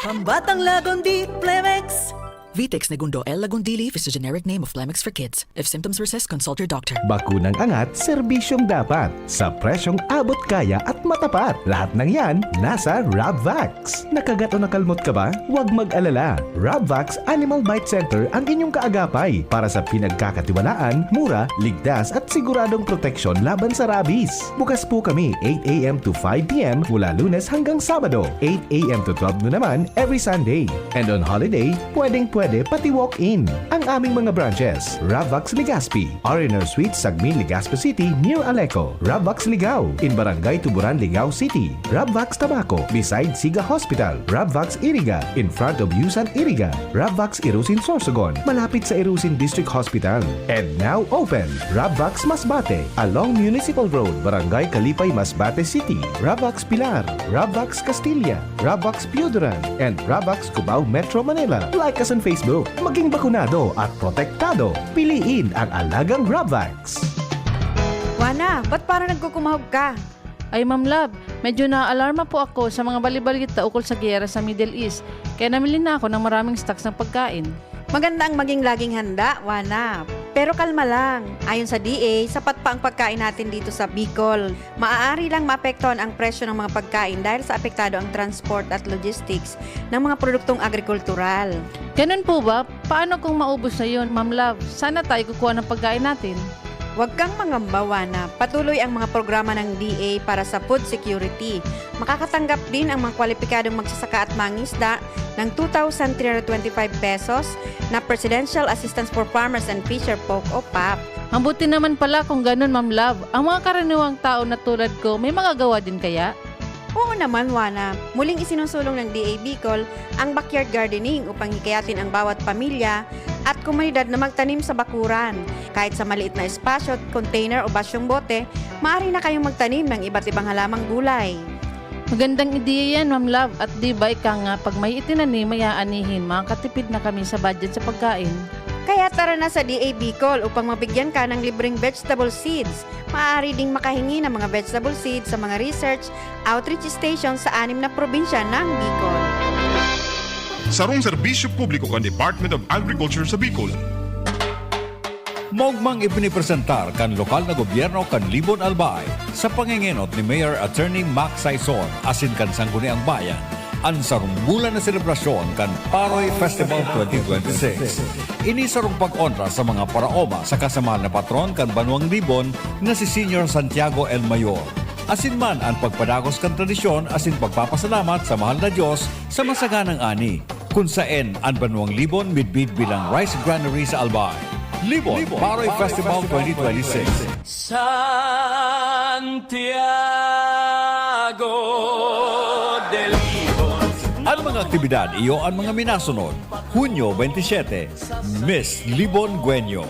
Pambatang Lagundi, Plemex! Vitex Negundo L. Lagundili is the generic name of Plemex for Kids. If symptoms persist, consult your doctor. Bakunang angat, serbisyong dapat. Sa presyong abot kaya at matapat. Lahat ng yan, nasa Rabvax. Nakagat o nakalmot ka ba? Huwag mag-alala. Rabvax Animal Bite Center ang inyong kaagapay para sa pinagkakatiwalaan, mura, ligtas at siguradong proteksyon laban sa rabies. Bukas po kami eight a.m. to five p.m. mula Lunes hanggang Sabado, eight a.m. to twelve noon naman every Sunday. And on holiday, pwedeng-pwede pati walk-in. Ang aming mga branches, Rabvax Legazpi, R and R Suite, Sagmin, Legazpi City, near Aleco. Rabvax Ligao, in Barangay Tuburan, Ligao City. Rabvax Tabaco, beside Siga Hospital. Rabvax Iriga, in front of Yusan Iriga. Rabvax Irusin Sorsogon, malapit sa Irusin District Hospital. And now open, Rabvax Masbate, along Municipal Road, Barangay Kalipay, Masbate City. Rabvax Pilar, Rabvax Castilla, Rabvax Pioduran, and Rabvax Cubao, Metro Manila. Like us on Facebook. Maging bakunado at protektado. Piliin ang alagang Rabvax. Wana, ba't parang nagkukumahog ka? Ay, Ma'am Love, Medyo naaalarma po ako sa mga balibalita ukol sa giyera sa Middle East, kaya namili na ako ng maraming stocks ng pagkain. Maganda ang maging laging handa, Wana. Pero kalma lang. Ayon sa D A, sapat pa ang pagkain natin dito sa Bicol. Maaari lang maapektuhan ang presyo ng mga pagkain dahil sa apektado ang transport at logistics ng mga produktong agrikultural. Ganun po ba? Paano kung maubos na yun, Ma'am Love? Saan na tayo kukuha ng pagkain natin? Huwag kang mangamba, Wana. Patuloy ang mga programa ng D A para sa food security. Makakatanggap din ang mga kwalipikadong magsasaka at mangisda ng two thousand three hundred twenty-five pesos na Presidential Assistance for Farmers and Fisherfolk o pap. Mabuti naman pala kung ganun, Ma'am Love. Ang mga karaniwang tao na tulad ko, may magagawa din kaya? Oo naman, Wana. Muling isinusulong ng D A Bicol ang backyard gardening upang hikayatin ang bawat pamilya at komunidad na magtanim sa bakuran. Kahit sa maliit na espasyo, container o basyong bote, maaari na kayong magtanim ng iba't ibang halamang gulay. Magandang ideya yan, Ma'am Love. At di ba ika nga, pag may itinanim, may aanihin, makakatipid na kami sa budget sa pagkain. Kaya tara na sa D A Bicol upang mabigyan ka ng libreng vegetable seeds. Maaari ding makahingi ng mga vegetable seeds sa mga research outreach station sa anim na probinsya ng Bicol. Sarong serbisyo publiko kan Department of Agriculture sa Bicol. Maogmang ipinipresentar kan lokal na gobyerno kan Libon Albay sa pangengenot ni Mayor Attorney Mac Saison asin kan Sangguniang Bayan an sarong bulan na selebrasyon kan Paroy Festival twenty twenty-six. Ini sarong pag-onra sa mga paraoma sa kasamahal na patron kan banwang Libon na si Señor Santiago el Mayor. Asin man an pagpadagos kan tradisyon asin pagpapasalamat sa mahal na Dios sa masaganang ani, kun saen an banwang Libon midbid bilang rice granary sa Albay. Libon Paroy Festival twenty twenty-six. Santiago de Libon. An mga aktibidad iyo an mga minasunod: Hunyo twenty-seven, Miss Libon Guenyo.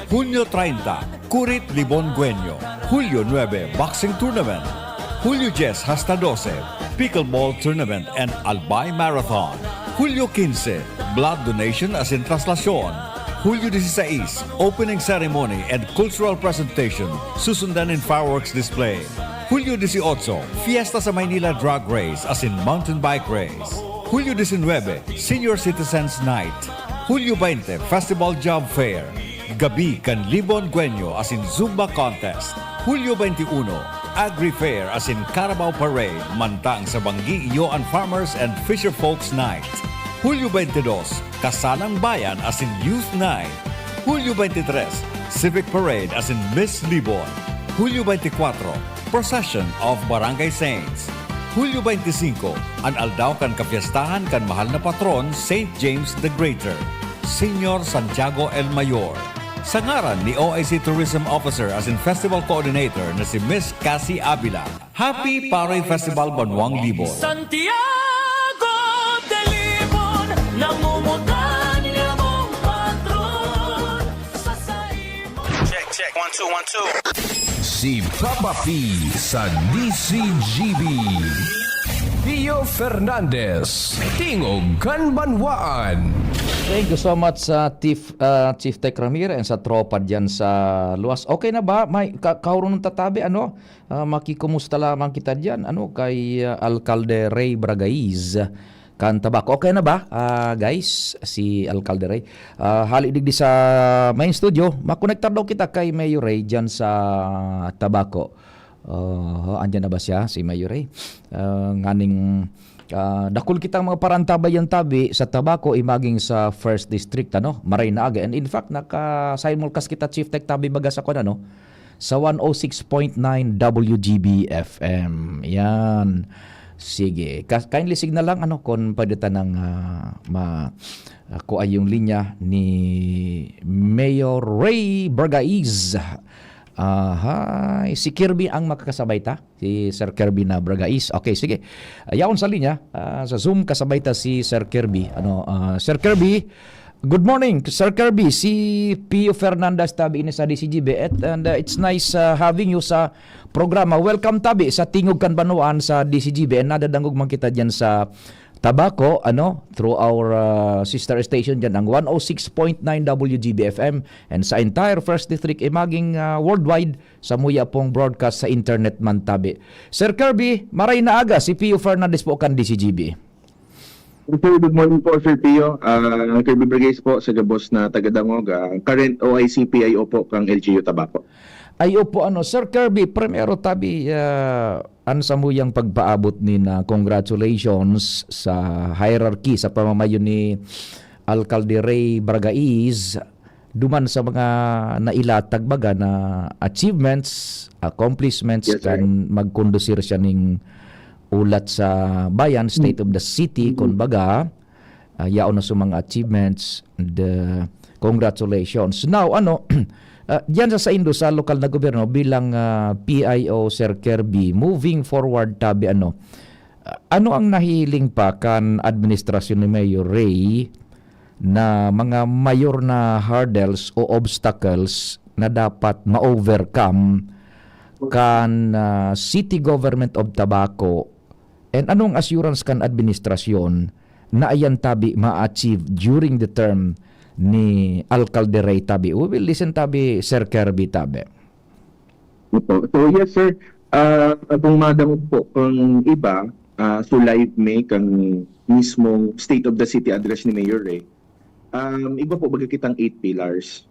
Hunyo treinta, Kurit Libon Guenyo. Hulyo nuebe, Boxing Tournament. Hulyo dyes hasta dose, Pickleball Tournament and Albay Marathon. Hulyo quince, Blood Donation asin Traslasyon. Hulyo dieciséis, Opening Ceremony and Cultural Presentation, susundan nin fireworks display. Hulyo dieciocho, Fiesta sa Maynila Drag Race asin Mountain Bike Race. Hulyo diecinuebe, Senior Citizens Night. Hulyo veinte, Festival Job Fair. Gabi kan Libon Guenyo asin Zumba Contest. Hulyo twenty-one, Agri Fair asin Carabao Parade, mantang sa banggi iyo an Farmers and Fisher Folks Night. Hulyo twenty-dos, Kasalang Bayan asin Youth Night. Hulyo twenty-tres, Civic Parade asin Miss Libon. Hulyo twenty-kwatro, Procession of Barangay Saints. Hulyo twenty-singko, an aldaw kan kapiestahan kan mahal na patron, Saint James the Greater, Señor Santiago el Mayor. Sa ngaran ni O I C Tourism Officer asin Festival Coordinator na si Miss Cassie Avila, Happy Paroy Festival Banwang Libon! Santiago de Libon, namumutan niya mong patron sa saimo. Check, check, one, two, one, two. Si Papa P sa D C G B. Pio Fernandez, Tingog kan Banwaan. Thank you so much sa Chief, uh, Chief Tech Ramir and sa tropa dyan sa luwas. Okay na ba? May ka kaurong ng tatabi, ano? Uh, makikumusta lamang kita dyan, ano, kay uh, Alcalde Ray Bragaiz kan Tabaco. Okay na ba, uh, guys? Si Alcalde Ray. Uh, hali digdi sa main studio, makonektar daw kita kay Mayor Ray dyan sa Tabaco. Uh, andyan na ba siya, si Mayor Ray? Uh, nganing uh, dakul kitang mga parantabay yan tabi sa Tabaco, imaging sa First District, ano? Maray na aga. And in fact, naka-simulcast kita, Chief Tech, tabi baga sa kwan, ano? Sa one oh six point nine W G B F M. Yan. Sige. Ka- kindly signal lang, ano, kung pwede ta nang uh, ma- uh, kuha yung linya ni Mayor Ray Bragaiz. Ahay, si Kirby ang makakasabay ta, si Sir Kirby na Bragais. Okay, sige. Yaon sa linya, ah, sa Zoom, kasabay ta si Sir Kirby. Ano, ah, Sir Kirby, good morning, Sir Kirby. Si Pio Fernandez tabi ini sa D C G B, at, and uh, it's nice uh, having you sa programa. Welcome tabi sa Tingog kan Banwaan sa D C G B, and nadadangog man kita dyan sa Tabaco, ano, through our, ah, sister station dyan, ang one oh six point nine W G B F M, and sa entire First District, e maging, ah, worldwide, samuya pong broadcast sa internet man tabi. Sir Kirby, maray na aga, si Pio Fernandez po kan D C G B. Sir, good morning po, Sir Pio. Ah, Kirby Bergais po sa gabos na taga-Dangog, ah, current O I C P I O po kang L G U Tabaco. Ay, opo, ano, Sir Kirby, primero tabi, ah, an samuyang pagpaabot ni na congratulations sa hierarchy, sa pamamayo ni Alcalde Rey Bragaiz, duman sa mga nailatag baga na achievements, accomplishments, Yes, sir. Kan magkondusir siya ning ulat sa bayan, state of the city, Mhm. Kun baga, ah, yaon na sa mga achievements, the congratulations. Now, ano, ah, diyan sa saindo sa lokal na gobyerno bilang, ah, P I O, Sir Kirby, moving forward tabi, ano, ah, ano ang nahiling pa kan administrasyon ni Mayor Rey na mga mayor na hurdles o obstacles na dapat ma-overcome kan, ah, City Government of Tabaco, and anong assurance kan administrasyon na ayan tabi ma-achieve during the term ni Alcalde Rey tabi? We will listen tabi, Sir Kirby tabi. Opo. So, yes, sir. Ah, kung madangog po kang iba, ah, so live mi kang mismong State of the City Address ni Mayor Rey. Um, iba po baga kitang eight pillars.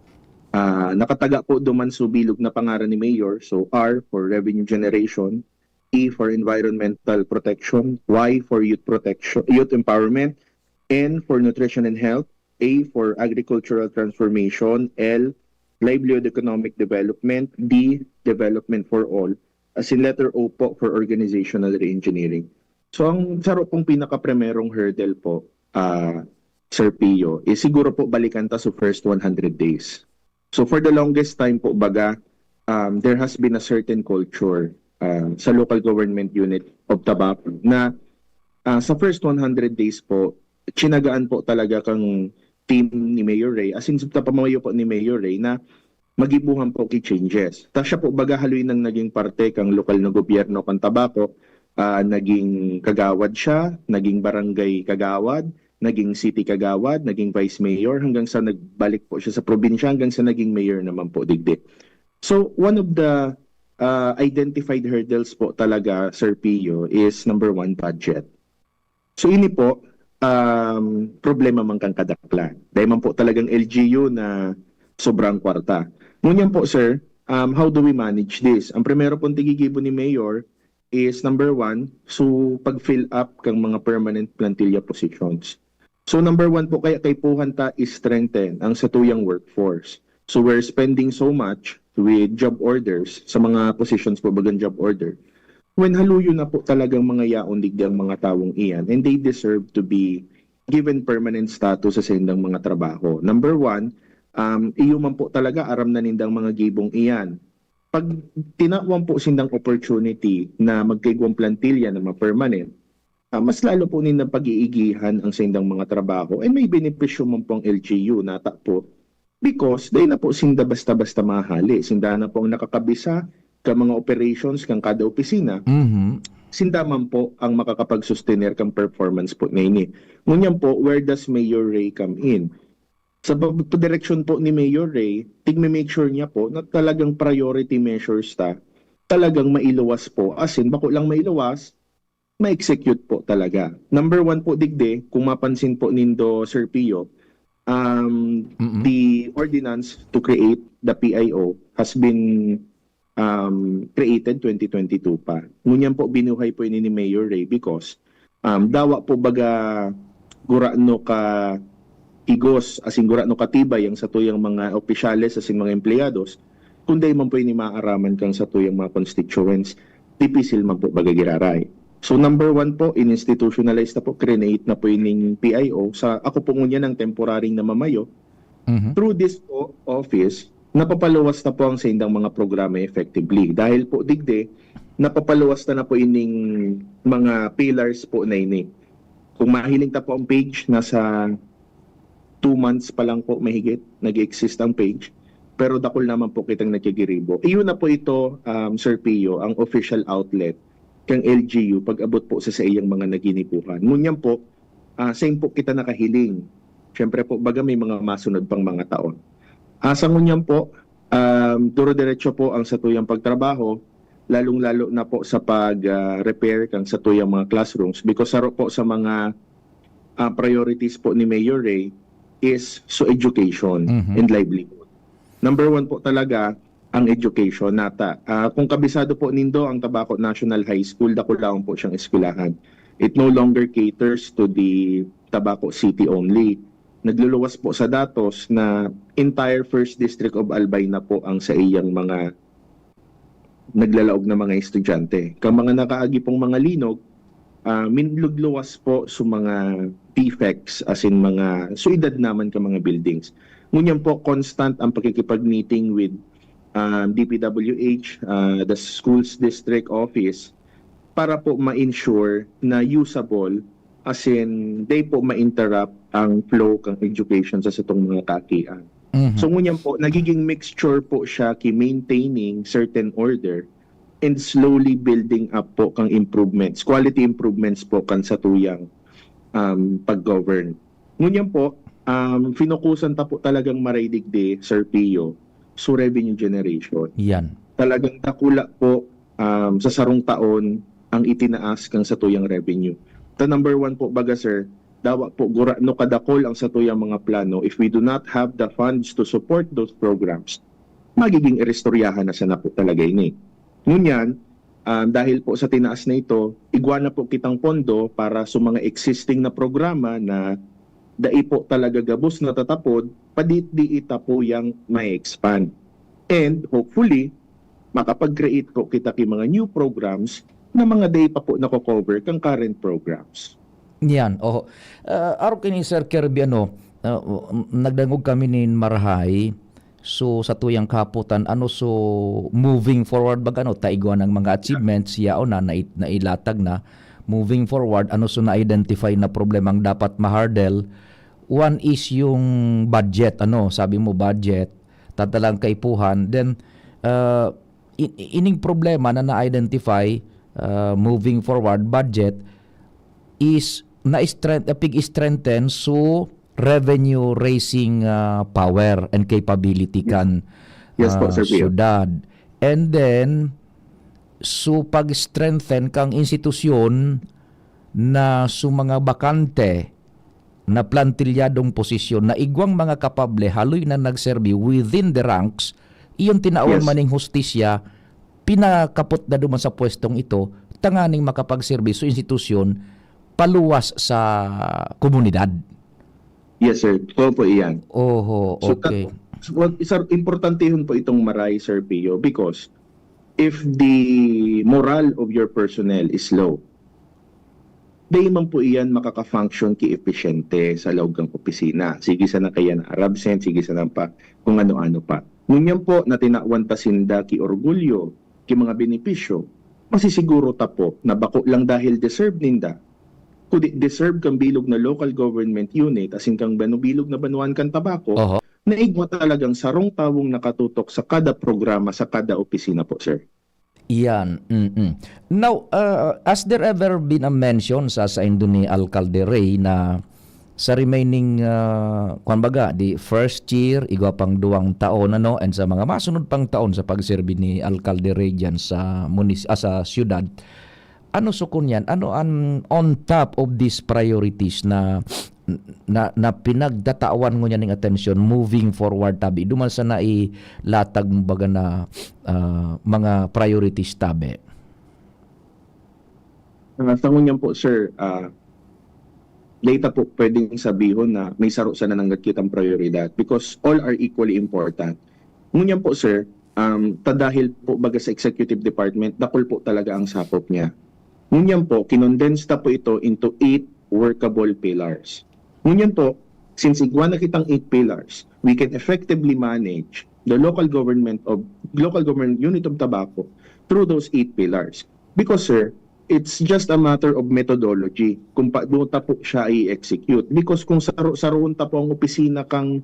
Ah, nakataga po duman so bilog na pangaran ni Mayor. So, R for revenue generation, E for environmental protection, Y for youth protection, youth empowerment, N for nutrition and health, A for agricultural transformation, L livelihood economic development, D development for all, as in letter O po for organizational reengineering. So, ang saro pong pinakaprimerong hurdle po, ah, Sir Pio, is siguro po balikan ta sa first one hundred days. So, for the longest time po, baga, um, there has been a certain culture, ah, sa local government unit of Tabaco na, ah, sa first one hundred days po, tsinagaan po talaga kang team ni Mayor Rey, as in, sa pamamayo po ni Mayor Rey, na magibuhan po ki changes. Ta siya po, baga, haloy nang naging parte kang lokal na gobyerno kan Tabaco, ah, naging kagawad siya, naging barangay kagawad, naging city kagawad, naging vice mayor, hanggang sa nagbalik po siya sa probinsya, hanggang sa naging mayor naman po digdi. So, one of the, ah, identified hurdles po talaga, Sir Pio, is number one, budget. So, ini po, um, problema man kan kadaklan. Dahil man po talagang L G U na sobrang kwarta. Ngunyan po, sir, um, how do we manage this? Ang primero pong tigigibo ni Mayor is, number one, so pag-fill up kang mga permanent plantilla positions. So, number one po, kaya kaipuhan ta is strengthen ang satuyang workforce. So, we're spending so much with job orders sa mga positions po, bagang job order. When haluyon na po talagang mga yaon digdi ang mga tawong iyan, and they deserve to be given permanent status sa saindang mga trabaho. Number one, um, iyo man po talaga, aram na nindang mga gibong iyan. Pag tinawan po sindang opportunity na magkaigwang plantilla na ma-permanent, ah, mas lalo po nindang pag-iigihan ang saindang mga trabaho. And may benepisyo man po ang L G U, nata po, because dai na po sinda basta-basta mahali. Sinda na po ang nakakabisa ka mga operations kan kada opisina. Mhm. Sinda man po ang makakapag-sustener kan performance po na ini. Ngunyan po, where does Mayor Rey come in? Sa pag-, direksyon po ni Mayor Rey, tigme-make sure niya po na talagang priority measures ta talagang mailuwas po. As in, bako lang mailuwas, ma-execute po talaga. Number one po digdi, kung mapansin po nindo, Sir Pio, um, Mm-mm. the ordinance to create the P I O has been, um, created twenty twenty-two pa. Ngunyan po, binuhay po ini ni Mayor Rey because, um, dawa po baga gurano ka igos, asin gurano katibay ang satuyang mga opisyales asin mga empleyados, kung dai man po ini maaraman kang satuyang mga constituents, dipisil man po baga giraray. So, number one po, in-institutionalize na po, create na po ining P I O. Sa, ako po ngunyan ang temporaryng namamayo. Mhm. Through this po office, napapaluwas na po ang saindang mga programa effectively. Dahil po digdi, napapaluwas na, na po ining mga pillars po na ini. Kung mahiling ta po ang page, nasa two months pa lang po mahigit nag-exist ang page. Pero dakul naman po kitang nagkagiribo. Iyon na po ito, um, Sir Pio, ang official outlet kang L G U pag-abot po sa saiyang mga naginipuhan. Ngunyan po, ah, same po kita nakahiling. Siyempre po, baga may mga masunod pang mga taon. Ah, sa ngunyan po, um, duro-diretso po ang satuyang pagtrabaho, lalong-lalo na po sa pag, ah, repair kan satuyang mga classrooms, because saro po sa mga, ah, priorities po ni Mayor Ray is so education Mhm. and livelihood. Number one po talaga ang education nata. Ah, kung kabisado po nindo ang Tabaco National High School, dakulaon po siyang eskwelahan. It no longer caters to the Tabaco City only. Nagluluwas po sa datos na entire First District of Albay na po ang sa iyang mga naglalaog na mga estudyante. Ka mga nakaagi pong mga linog, ah, minlugluwas po sa mga defects, as in mga suidad naman ka mga buildings. Ngunyan po, constant ang pakikipag-meeting with, ah, D P W H, ah, the schools district office, para po ma-ensure na usable, as in, di po ma-interrupt ang flow kang education sa satong mga kaakian. Mhm. So, ngunyan po, nagiging mixture po siya ki maintaining certain order and slowly building up po kang improvements, quality improvements po kan satuyang, um, pag-govern. Ngunyan po, um, finokusan ta po talagang maray digdi, Sir Pio, so revenue generation. Yan. Talagang dakula po, um, sa sarong taon ang itinaas kang satuyang revenue. The number one po, baga, sir, dawa po gurano kadakol ang satuyang mga plano, if we do not have the funds to support those programs, magiging iristoryahan na sana po talaga ini. Ngunyan, ah, dahil po sa tinaas na ito, igwa na po kitang pondo para sa mga existing na programa na dai po talaga gabos natatapod, padit-di ita po yang ma-expand. And hopefully, makapag-create po kita ki mga new programs na mga dai pa po nako-cover kang current programs. Yan, oho. Ah, arog kini, Sir Kirby, ano, ah, nagdangog kami nin marahay. So, sa tuyang kahapotan, ano, so, moving forward, baga, ano, ta igwa ng mga achievements, yaon na, nai-, nailatag na. Moving forward, ano, so, na-identify na problemang dapat ma-hurdle? One is yung budget, ano, sabi mo, budget, tatalang kaipuhan. Then, ah, i-, i-, ining problema na na-identify, ah, moving forward, budget, is na-strength-, pig-strengthen so revenue raising, ah, power and capability kan, Yes po, ah, Sir Pio. Syudad. And then, so pag-strengthen kang institusyon na so mga bakante na plantilyadong posisyon na igwang mga kapable haloy na nagserbi within the ranks, iyon tinawan Yes. maning hustisya, pinakapot na duman sa pwestong ito, tanganing makapagserbi so institusyon paluwas sa komunidad. Yes, sir. Totoo po iyan. Oho, So, okay. tat-, so, well, isa, importantehon po itong maray, Sir Pio, because if the morale of your personnel is low, di man po iyan makaka-function ki-efficiente sa loob ng opisina. Sige sana kaya na absent, sige sana pa kung ano-ano pa. Ngunyan po na tinawan ta sinda ki orgulyo, ki mga benepisyo, masisiguro ta po na bako lang dahil deserve ninda, kundi deserve kang bilog na local government unit, asin kang banu-, bilog na banwaan kan Tabaco, Oho. na igwa talagang sarong tawong nakatutok sa kada programa, sa kada opisina po, sir. Iyan, mm. Now, uh, has there ever been a mention sa saindo ni Alcalde Ray na sa remaining, uh, kwan baga, di first year, igwa pang duwang taon, ano, and sa mga masunod pang taon sa pagserbi ni Alcalde Ray dyan sa munis-, ah, sa syudad, ano sukon yan? Ano an on top of these priorities na na, na pinagtatawan ngunyan ning atensyon moving forward, tabi? Duman sa nailatag mo baga na, ah, mga priorities, tabi? Ah, sa ngunyan po, sir, ah, dai ta po pwedeng sabihon na may saro sana nanggat kitang prioridad because all are equally important. Ngunyan po, sir, um, ta dahil po baga sa executive department, dakul po talaga ang sakop niya. Ngunyan po, kinondense ta po ito into eight workable pillars. Ngunyan po, since igwa na kitang eight pillars, we can effectively manage the local government of, local government unit of Tabaco through those eight pillars. Because, sir, it's just a matter of methodology kung paano ta po siya i-execute. Because kung saro-saroon ta po ang opisina kang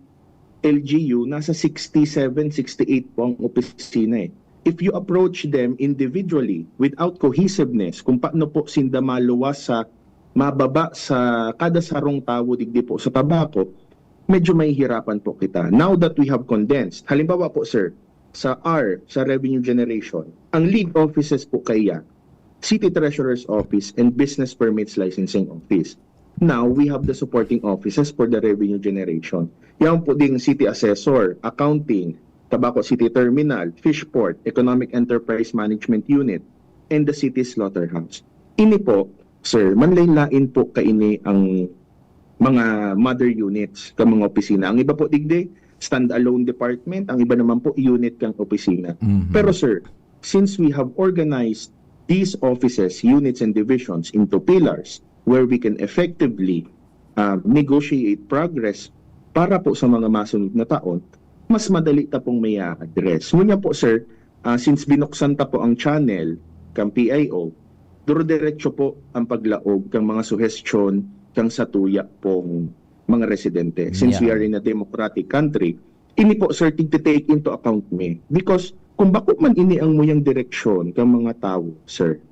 L G U, nasa sixty-seven, sixty-eight po ang opisina eh. If you approach them individually, without cohesiveness, kung paano po sinda maluwas sa mababa sa kada sarong tawo digdi po sa Tabaco, medyo mahihirapan po kita. Now that we have condensed, halimbawa po, sir, sa R, sa revenue generation, ang lead offices po kaiyan, City Treasurer's Office and Business Permits Licensing Office. Now, we have the supporting offices for the revenue generation. Yan po ding City Assessor, Accounting, Tabaco City Terminal, Fishport, Economic Enterprise Management Unit, and the City Slaughterhouse. Ini po, sir, manlain-lain po kaini ang mga mother units kan mga opisina. Ang iba po digdi, standalone department, ang iba naman po unit kan opisina. Mhm. Pero sir, since we have organized these offices, units, and divisions into pillars where we can effectively uh, negotiate progress para po sa mga masunod na taon, mas madali ta pong may address. Ngunyan po, sir, ah, since binuksan ta po ang channel kan P I O, duro-diretso po ang paglaog kan mga suhestyon kan satuya pong mga residente. Since we Yeah. are in a democratic country, ini po, sir, tigte-take into account mi. Because kung bako man ini ang muyang direksyon kan mga tawo, sir,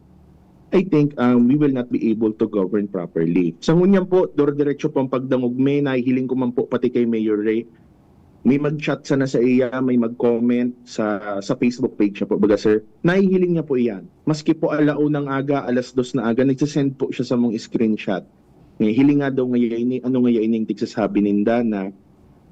I think um, we will not be able to govern properly. Sa ngunyan po, duro-diretso po ang pagdangog mi, nahihiling ko man po pati kay Mayor Ray, may mag-chat sana sa iya, may mag-comment sa sa Facebook page niya po, baga sir, nahihiling niya po iyan. Maski po alauna ng aga, alas dos na aga, nagsasend po siya sa mong screenshot. Ngayon, hiling nga daw ngayon ini, ano ngayon ini yung tigsasabi ninda na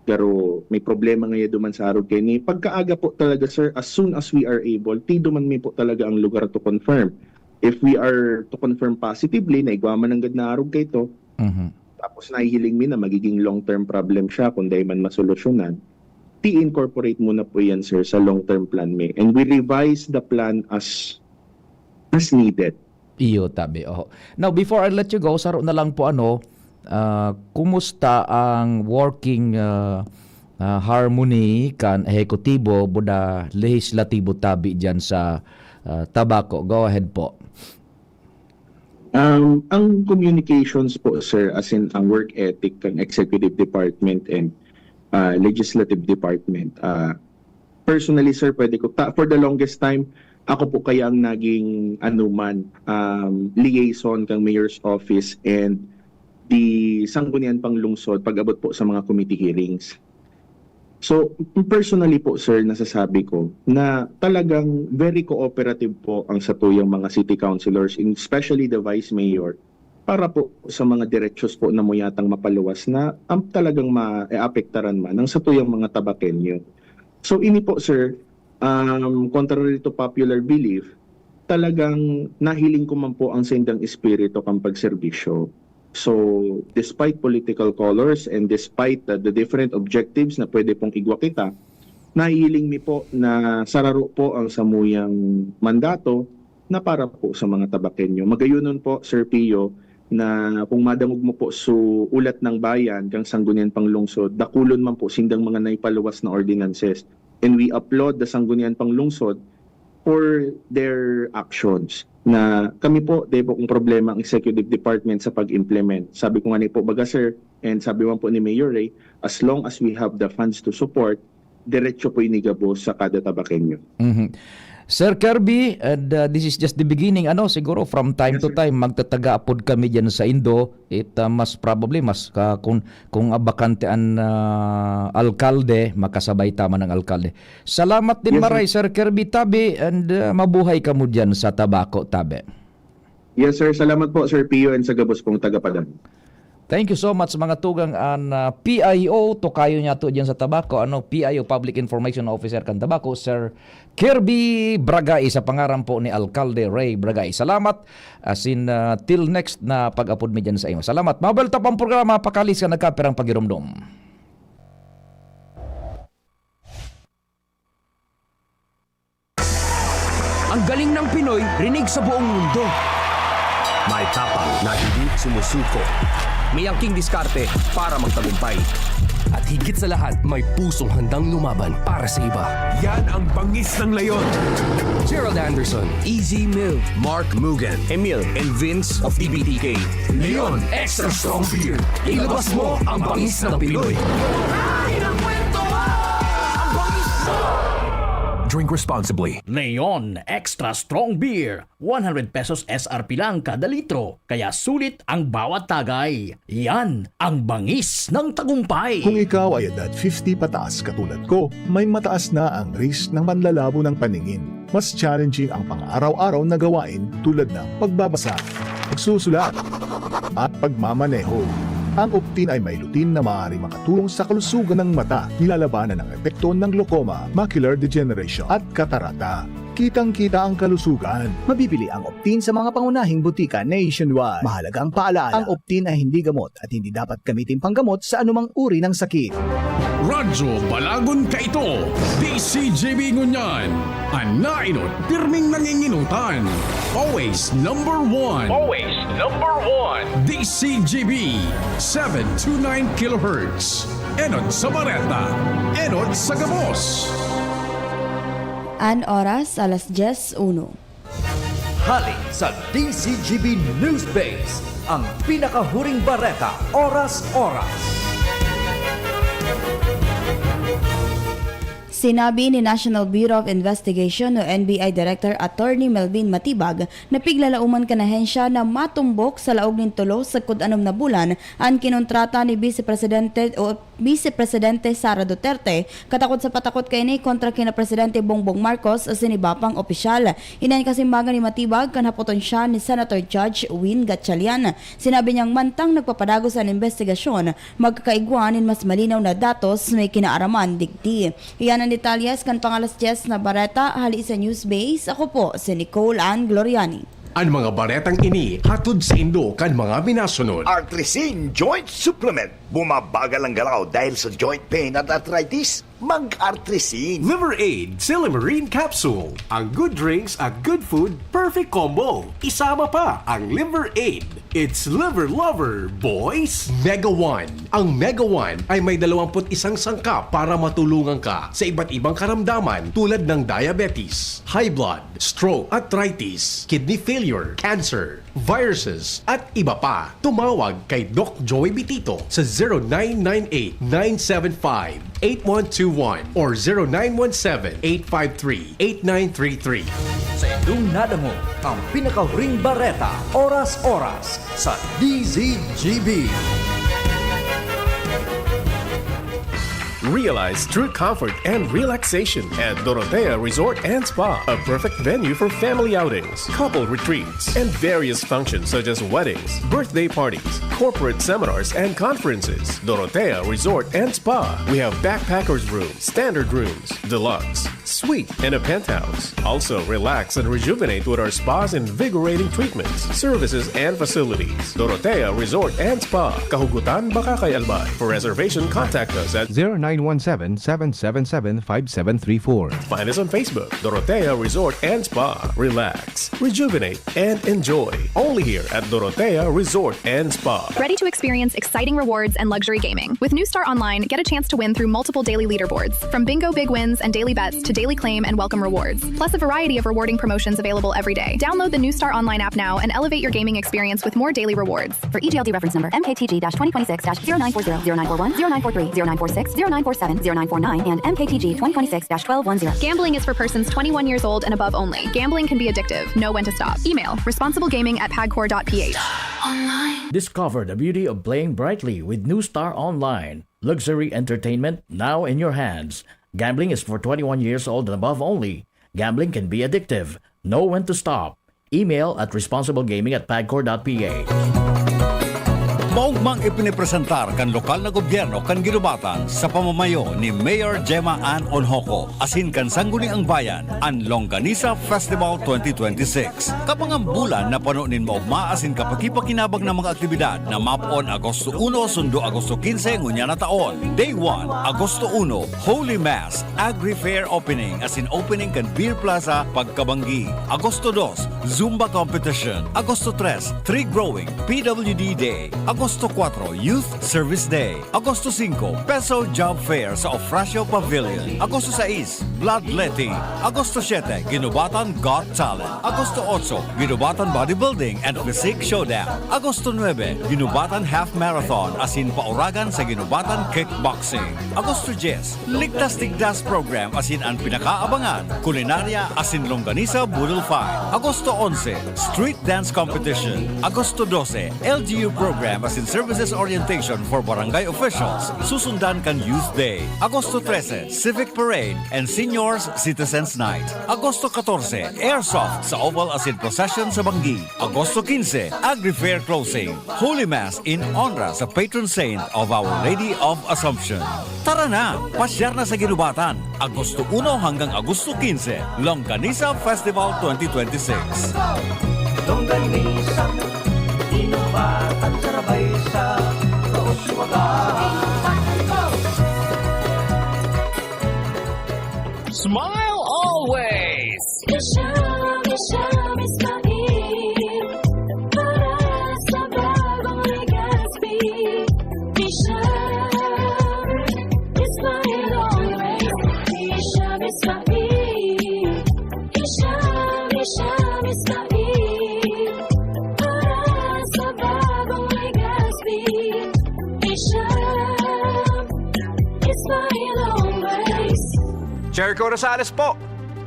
pero may problema ngayon duman sa arog kaini. Pagkaaga po talaga, sir, as soon as we are able, tido man mi po talaga ang lugar to confirm. If we are to confirm positively na igwa man nanggad na arog kaito, Mhm. tapos nahihiling mi na magiging long-term problem siya kung dai man masolusyonan, ti-incorporate muna po yan, sir, sa long-term plan mi. And we revise the plan as as needed. Iyo, tabi. Oho. Now, before I let you go, saro na lang po ano, ah, kumusta ang working ah, ah, harmony kan ehekutibo buda lehislatibo tabi diyan sa ah, Tabaco? Go ahead po. Um, ang communications po, sir, as in ang work ethic ng executive department and uh, legislative department, uh, personally, sir, pwede ko, ta, for the longest time, ako po kaya ang naging anuman, um, liaison kang mayor's office and the sanggunian pang lungsod pag-abot po sa mga committee hearings. So, personally po, sir, nasasabi ko na talagang very cooperative po ang satuyang mga city councilors, especially the vice mayor, para po sa mga diretsyon po na muyatang mapaluwas na ang talagang maapektaran man ng satuyang mga Tabaqueño. So, ini po, sir, um, contrary to popular belief, talagang nahiling ko man po ang sindang espiritu kan pagserbisyo. So, despite political colors and despite the, the different objectives na pwede pong igwa kita, nahihiling mi po na sararo po ang samuyang mandato na para po sa mga Tabaqueño. Magayonon po, Sir Pio, na kung madangog mo po su ulat ng bayan kang sanggunian pang lungsod, dakulon man po sindang mga naipaluwas na ordinances. And we applaud the sanggunian pang lungsod for their actions. Na kami po, dai po kung problema ang executive department sa pag-implement. Sabi ko nga ni po, baga sir, and sabi man po ni Mayor Ray, as long as we have the funds to support, diretso po inigabos sa kada Tabaqueño. Mhm. Sir Kirby, and uh, this is just the beginning. Ano, siguro from time Yes, to sir. Time magtataga pod kami diyan sa Indo. It uh, mas probably mas ka, kung kung abakante an uh, alkalde, makasabay ta man ang alkalde. Salamat din Yes, sir. Maray, Sir Kirby Tabi, and uh, mabuhay kamo diyan sa Tabaco, Tabi. Yes, sir. Salamat po, Sir Pio, and sa gabos pong tagapadang. Thank you so much, mga tugang, an uh, P I O, tokayo niya to diyan sa Tabaco, ano, P I O, Public Information Officer kan Tabaco, Sir Kirby Bragay, sa pangaran po ni Alkalde Ray Bragay. Salamat, as in, uh, till next na pag-apod mi diyan sa imo. Salamat. Mabel tapang programa, pakalis ka nagkapirang pagiromdom. Ang galing ng Pinoy, rinig sa buong mundo. May tapang na hindi sumusuko. May angking diskarte para magtagumpay. At higit sa lahat, may pusong handang lumaban para sa iba. Yan ang bangis ng leon. Gerald Anderson, Easy Mill, Mark Mugen, Emil, and Vince of T B T K. Leon Extra Strong Beer. Ilabas mo ang bangis ng Pinoy. Ang bangis mo! Drink responsibly. Leon Extra Strong Beer, one hundred pesos S R P lang kada litro, kaya sulit ang bawat tagay. Yan ang bangis ng tagumpay. Kung ikaw ay edad fifty pataas katulad ko, may mataas na ang risk ng panlalabo ng paningin. Mas challenging ang pang-araw-araw na gawain tulad ng pagbabasa, pagsusulat, at pagmamaneho. Ang Optin ay may lutein na maaaring makatulong sa kalusugan ng mata, nilalabanan ang epekto ng glaucoma, macular degeneration, at katarata. Kitang-kita ang kalusugan. Mabibili ang Optin sa mga pangunahing butika nationwide. Mahalagang paalala, ang Optin ay hindi gamot at hindi dapat gamitin panggamot sa anumang uri ng sakit. Radyo Balagon kaito, D C G B ngunyan. An naenot, pirming nanginginutan. Always number one. Always number one. D C G B, seven two nine kilohertz. Enot sa bareta, enot sa gabos. An oras, alas dyes uno. Hali sa D C G B News Base, ang pinakahuring bareta, oras-oras. Sinabi ni National Bureau of Investigation o N B I Director Attorney Melvin Matibag na piglalauman kan ahensya na matumbok sa laog nin tulo sagkod anom na bulan an kinontrata ni Vice Presidente o Vice Presidente Sara Duterte, katakot sa patakot kaini kontra kina Presidente Bongbong Marcos asin iba pang opisyal. Ini an kasimbagan ni Matibag kan hapoton siya ni Senator Judge Win Gatchalian. Sinabi niyang mantang nagpapadagos an imbestigasyon, magkakaigwa nin mas malinaw na datos may kinaaraman digdi. Iyan an detalyes kan pang-alas dyes na bareta hali sa News Base. Ako po si Nicole Ann Gloriani. An mga baretang ini hatod saindo kan mga minasunod. Artrisin Joint Supplement. Bumabagal ang galaw dahil sa joint pain at arthritis? Mag-Artrisin. Liver Aid, Silymarin Capsule. Ang good drinks at good food, perfect combo. Isama pa ang Liver Aid. It's Liver Lover, boys! Mega One. Ang Mega One ay may dalawampu't isang sangkap para matulungan ka sa iba't ibang karamdaman tulad ng diabetes, high blood, stroke, arthritis, kidney failure, cancer, viruses, at iba pa. Tumawag kay Doc Joey Bitito sa zero nine nine eight, nine seven five, eight one two one or zero nine one seven, eight five three, eight nine three three. Sa indong nadangog ang pinakahuring bareta, oras-oras, sa D Z G B. Realize true comfort and relaxation at Dorotea Resort and Spa, a perfect venue for family outings, couple retreats, and various functions such as weddings, birthday parties, corporate seminars, and conferences. Dorotea Resort and Spa. We have backpackers room, standard rooms, deluxe, suite, and a penthouse. Also, relax and rejuvenate with our spa's invigorating treatments, services, and facilities. Dorotea Resort and Spa, Kahugutan, Bacacay, Albay. For reservation, contact us at zero nine one seven, seven seven seven, five seven three four. Find us on Facebook, Dorotea Resort and Spa. Relax, rejuvenate, and enjoy. Only here at Dorotea Resort and Spa. Ready to experience exciting rewards and luxury gaming? With New Star Online, get a chance to win through multiple daily leaderboards, from bingo big wins and daily bets to daily claim and welcome rewards, plus a variety of rewarding promotions available every day. Download the New Star Online app now and elevate your gaming experience with more daily rewards. For E G L D reference number M K T G dash twenty twenty-six dash zero nine four zero, zero nine four one, zero nine four three, zero nine four six, zero nine four seven, zero nine four nine, and M K T G twenty twenty-six dash twelve one zero. Gambling is for persons twenty-one years old and above only. Gambling can be addictive. Know when to stop. Email, responsiblegaming at pagcor dot P H. Discover the beauty of playing brightly with New Star Online. Luxury entertainment now in your hands. Gambling is for twenty-one years old and above only. Gambling can be addictive. Know when to stop. Email at responsiblegaming at pagcor dot P H. Maugmang ipinipresentar kan lokal na gobyerno kan Guinobatan sa pamamayo ni Mayor Gemma Ann Onhoco asin kan Sangguniang Bayan an Longganisa Festival twenty twenty-six. Kabangang bulan na pano nin maogma asin kapakipakinabang na mga aktibidad na mapoon Agosto uno sundo Agosto quince ngunyan na taon. Day one, Agosto uno, Holy Mass, Agri Fair Opening asin opening kan Beer Plaza pagkabanggi. Agosto dos, Zumba Competition. Agosto tres, Tree Growing, P W D Day. Agosto kwatro, Youth Service Day. Agosto singko, Peso Job Fair sa Ofracio Pavilion. Agosto sais, Bloodletting. Agosto siyete, Ginubatan Got Talent. Agosto otso, Ginubatan Bodybuilding and Physique Showdown. Agosto nuebe, Ginubatan Half Marathon asin pauragan sa Ginubatan Kickboxing. Agosto dyes, Ligtas Tigdas Program asin an pinakaabangan, kulinarya asin longganisa boodle fight. Agosto onse, Street Dance Competition. Agosto dose, L G U Program asin Services Orientation for Barangay Officials, susundan kan Youth Day. Agosto trese, Civic Parade and Seniors Citizens Night. Agosto katorse, Airsoft sa Oval asin Procession sa Banggi. Agosto kinse, Agri Fair Closing. Holy Mass in honra sa patron saint of Our Lady of Assumption. Tara na! Pasyar na sa Ginubatan, Agosto uno hanggang Agosto kinse, Longganisa Festival twenty twenty-six. Longganisa, Ginubatan, sarabay sa Kauswagan. Smile always! Isha, Isha, Ismail. Para sa bagong Legazpi. Isha, Ismail always. Isha, Ismail. Isha, Isha, Ismail. Para sa bagong Legazpi. Isha, Ismail always. Jericho Rosales po!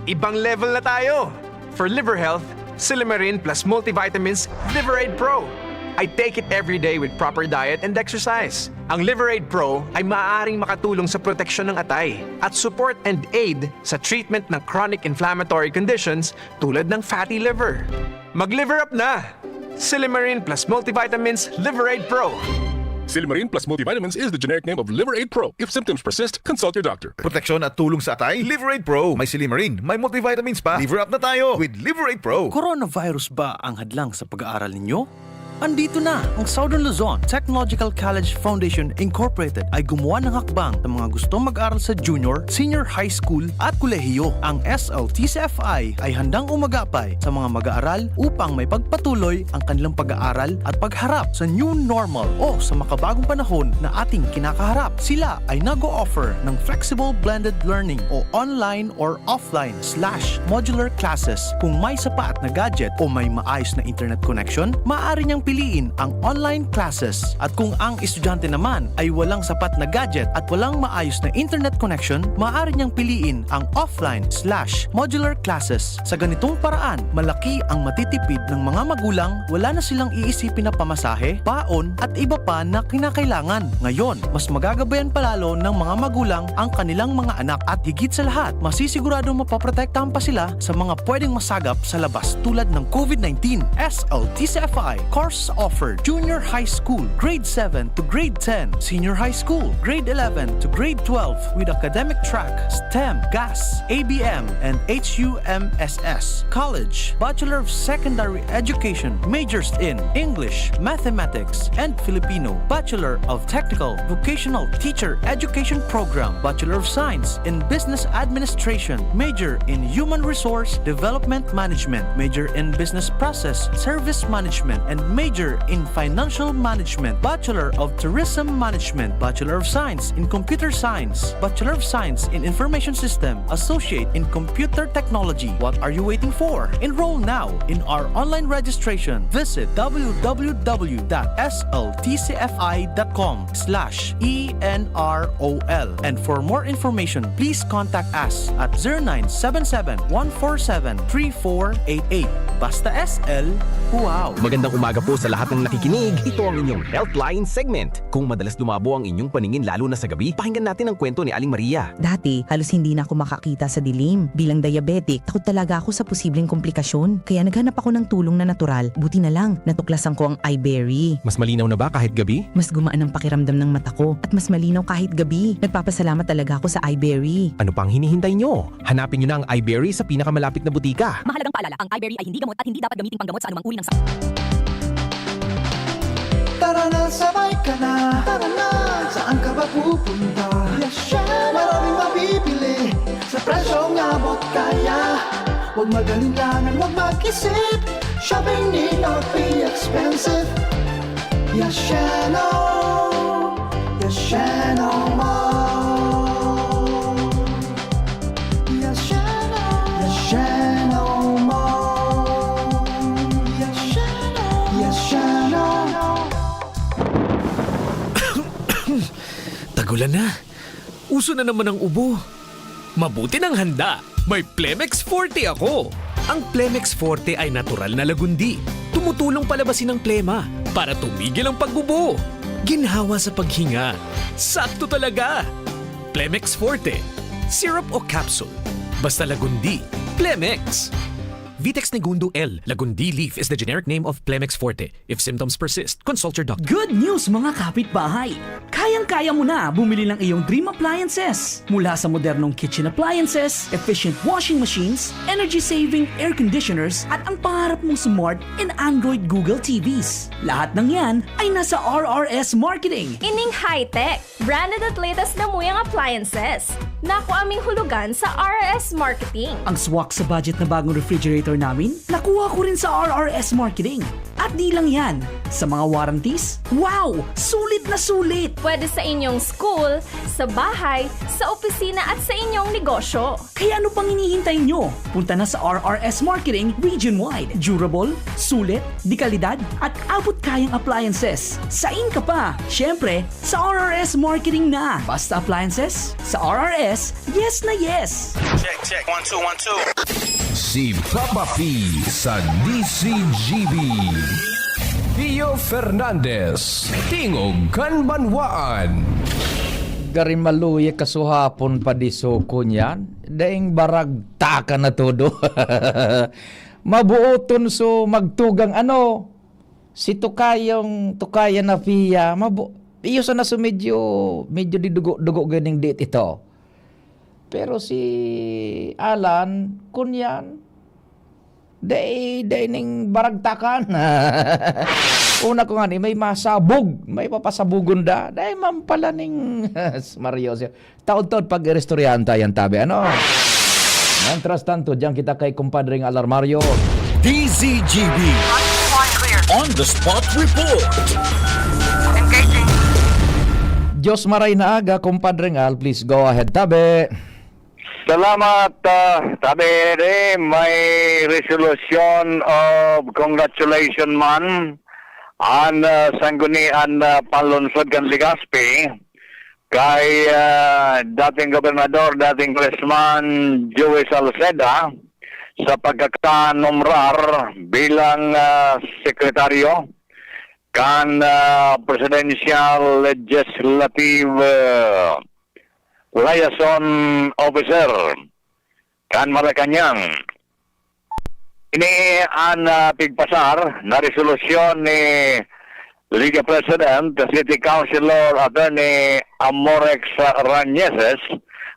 Ibang level na tayo! For liver health, Silymarin plus multivitamins Liver Aid Pro. I take it every day with proper diet and exercise. Ang Liver Aid Pro ay maaaring makatulong sa proteksyon ng atay at support and aid sa treatment ng chronic inflammatory conditions tulad ng fatty liver. Mag-liver up na! Silymarin plus multivitamins Liver Aid Pro. Silymarin plus multivitamins is the generic name of Liver Aid Pro. If symptoms persist, consult your doctor. Proteksyon at tulong sa atay, Liver Aid Pro. May silymarin, may multivitamins pa. Liver up na tayo with Liver Aid Pro. Coronavirus ba ang hadlang sa pag-aaral ninyo? Andito na! Ang Southern Luzon Technological College Foundation Incorporated ay gumawa ng hakbang sa mga gustong mag-aral sa junior, senior high school at kolehiyo. Ang S L T C F I ay handang umagapay sa mga mag-aaral upang maipagpatuloy ang kanilang pag-aaral at pagharap sa new normal o sa makabagong panahon na ating kinakaharap. Sila ay nag-o-offer ng flexible blended learning o online or offline slash modular classes. Kung may sapat na gadget o may maayos na internet connection, maaari niyang piliin ang online classes. At kung ang estudyante naman ay walang sapat na gadget at walang maayos na internet connection, maaari niyang piliin ang offline slash modular classes. Sa ganitong paraan, malaki ang matitipid ng mga magulang, wala na silang iisipin na pamasahe, baon, at iba pa na kinakailangan. Ngayon, mas magagabayan pa lalo ng mga magulang ang kanilang mga anak at higit sa lahat, masisiguradong mapoprotektahan pa sila sa mga pwedeng masagap sa labas tulad ng COVID nineteen. S L T C F I course offered: Junior High School, Grade seven to Grade ten, Senior High School, Grade eleven to Grade twelve with academic track STEM, GAS, A B M, and H U M S S. College, Bachelor of Secondary Education, majors in English, Mathematics, and Filipino, Bachelor of Technical Vocational Teacher Education Program, Bachelor of Science in Business Administration, major in Human Resource Development Management, major in Business Process Service Management, and major in Financial Management, Bachelor of Tourism Management, Bachelor of Science in Computer Science, Bachelor of Science in Information System, Associate in Computer Technology. What are you waiting for? Enroll now in our online registration. Visit w w w dot s l t c f i dot com slash e n r o l. And for more information, please contact us at zero nine seven seven, one four seven, three four eight eight. Basta S L, wow! Magandang umaga po sa lahat ng nakikinig. Ito ang inyong Healthline segment. Kung madalas lumabo ang inyong paningin lalo na sa gabi, pakinggan natin ang kwento ni Aling Maria. Dati, halos hindi na ako makakita sa dilim. Bilang diabetic, takot talaga ako sa posibleng komplikasyon. Kaya naghanap ako ng tulong na natural. Buti na lang, natuklasan ko ang Iberry. Mas malinaw na ba kahit gabi? Mas gumaan ang pakiramdam ng mata ko at mas malinaw kahit gabi. Nagpapasalamat talaga ako sa Iberry. Ano pang hinihintay nyo? Hanapin nyo na ang Iberry sa pinakamalapit na butika. Mahalagang paalala, ang Iberry ay hindi gamot at hindi dapat gamiting panggamot sa anumang uri ng sakit. Tara na, sabay ka na. Tara na, saan ka ba pupunta? Maraming mabibili sa presyong abot kaya. Huwag mag-alinlangan, huwag mag-isip. Shopping need not be expensive. Yashano, Yashano Mall. Yashano, Yashano Mall. Yashano, Yashano. Tagulan na. Uso na naman ang ubo. Mabuti nang handa. May Plemex Forte ako. Ang Plemex Forte ay natural na lagundi. Tumutulong palabasin ang plema para tumigil ang pag-ubo. Ginhawa sa paghinga. Sakto talaga. Plemex Forte. Syrup o capsule. Basta lagundi. Plemex. Vitex Negundo L. Lagundi leaf is the generic name of Plemex Forte. If symptoms persist, consult your doctor. Good news, mga kapitbahay! Kayang-kaya mo na bumili ng iyong dream appliances. Mula sa modernong kitchen appliances, efficient washing machines, energy-saving air conditioners, at ang pangarap mong smart and Android Google T Vs. Lahat ng yan ay nasa R R S Marketing. Ining high-tech, branded at latest na muyang appliances. Naku aming hulugan sa R R S Marketing. Ang swak sa budget na bagong refrigerator namin, nakuha ko rin sa R R S Marketing. At di lang yan, sa mga warranties, wow! Sulit na sulit! Pwede sa inyong school, sa bahay, sa opisina at sa inyong negosyo. Kaya ano pang hinihintay nyo? Punta na sa R R S Marketing region-wide. Durable, sulit, de kalidad, at abot kayang appliances. Sain ka pa? Siyempre, sa R R S Marketing na. Basta appliances, sa R R S, yes na yes! Check, check. One, two, one, two. Si Papa P sa D C G B. Pio Fernandez, Tingog kan Banwaan. Gari maluya kasuhapon pa di soko niyan. Daing baragtakan na todo. Mabuoton so magtugang ano, si Tukayong, Tukayan na Pia, mabu-, iyo sana so medyo, medyo didugo-dugo ganing dit ito. Pero si Alan, kunyan, dai, dai ning baragtakan. Una ko nga ni, may masabog, may papasabugon da. Dai man pala ning Mario. Taod-taod pag-iristoryahan ta yan, tabi, ano? Mientras tanto, diyan kita kay Kumpadreng Alarmario. D Z G B. On the spot report. Engaging. Diyos maray na aga, Kumpadreng Al. Please go ahead, tabi. Salamat, ah, tabi, may resolution of congratulation man an, ah, Sanggunian, ah, Panlungsod kan Legazpi. Kay, ah, dating gobernador, dating congressman Joey Salceda sa pagkakanombrar bilang, ah, sekretaryo kan, ah, Presidential Legislative, ah, Liaison Officer kan Malacañang. Ini an, ah, pigpasar na resolusyon ni Liga President, City Councilor Attorney Amorex Rañeses,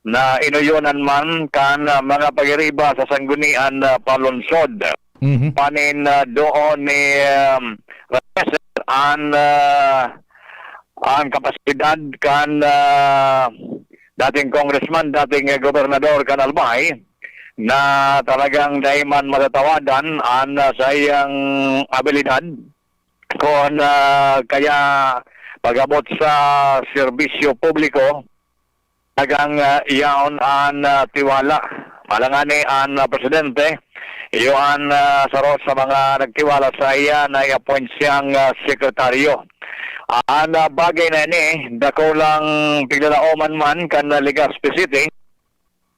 na inuyonan man kan, ah, mga pagiriba sa Sanggunian, ah, Panlungsod. Mhm. Panin, ah, doon ni, um, Rañeses an, ah, an kapasidad kan, ah, dating congressman, dating, ah, gobernador kan Albay, na talagang dai man matatawadan an, ah, saiyang abilidad. Kun, ah, kaya pag-abot sa serbisyo publiko, talagang, ah, yaon an, ah, tiwala. Malangani an, ah, presidente, iyo an, ah, saro sa mga nagtiwala sa iya na i-appoint siyang, ah, sekretaryo. An, ah, bagay na ini, dakulang piglalaoman man kan Legazpi City,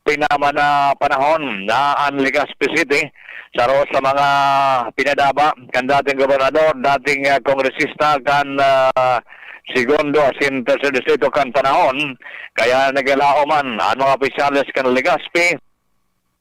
pinaman na panahon na an Legazpi City, saro sa mga pinadaba kan dating gobernador, dating, ah, kongresista kan, ah, segundo asin tercer distrito kan panahon, kaya naglalaoman an mga opisyales kan Legazpi,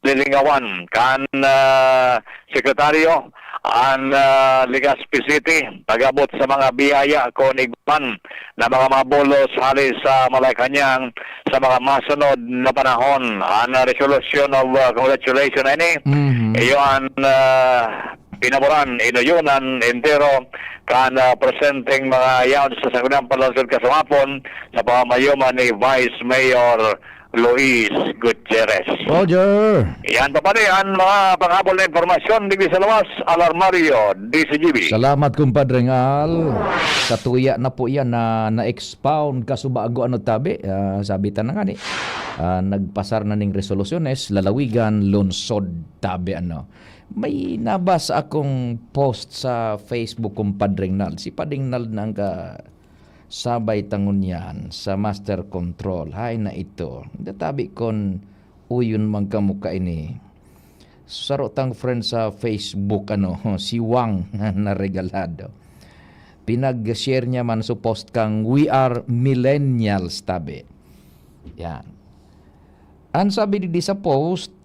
lilingawan kan, ah, sekretaryo an, ah, Legazpi City pag-abot sa mga biyaya kun igwa man na mga mabulos hali sa Malacañang sa mga masunod na panahon. An, ah, resolution of, ah, congratulation na ini, Mhm. iyo an, ah, pinaboran, inuyonan, entero kan, ah, presenteng mga yaon sa Sangguniang Panlungsod kasuhapon sa pamamayuman ni Vice Mayor Luis Gutierrez. Roger. Yan pa pala yan, mga panghabol na impormasyon digdi sa luwas, Alarmario, D C G B. Salamat, kumpadre Ngal. Sa tuya na po yan na na-expound kasubago ano tabi, ah, sabi ta na nga ni, ah, nagpasar na ning resolusyones, lalawigan, lungsod tabi ano. May nabasa akong post sa Facebook, kumpadre Ngal. Si Padre Ngal nang ka-, sabay ta ngunyan sa master control. Hay na ito. Databi kon uyon man kamo kaini. Saro tang friend sa Facebook, ano, si Wang na regalado. Pinag-share niya man sa post kang "We are millennials," tabi. Yan. Ang sabi di sa post,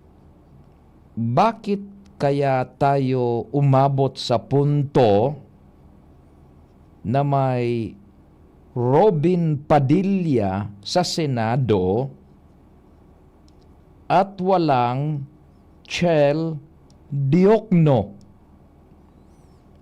bakit kaya tayo umabot sa punto na may Robin Padilla sa Senado at walang Chel Diokno?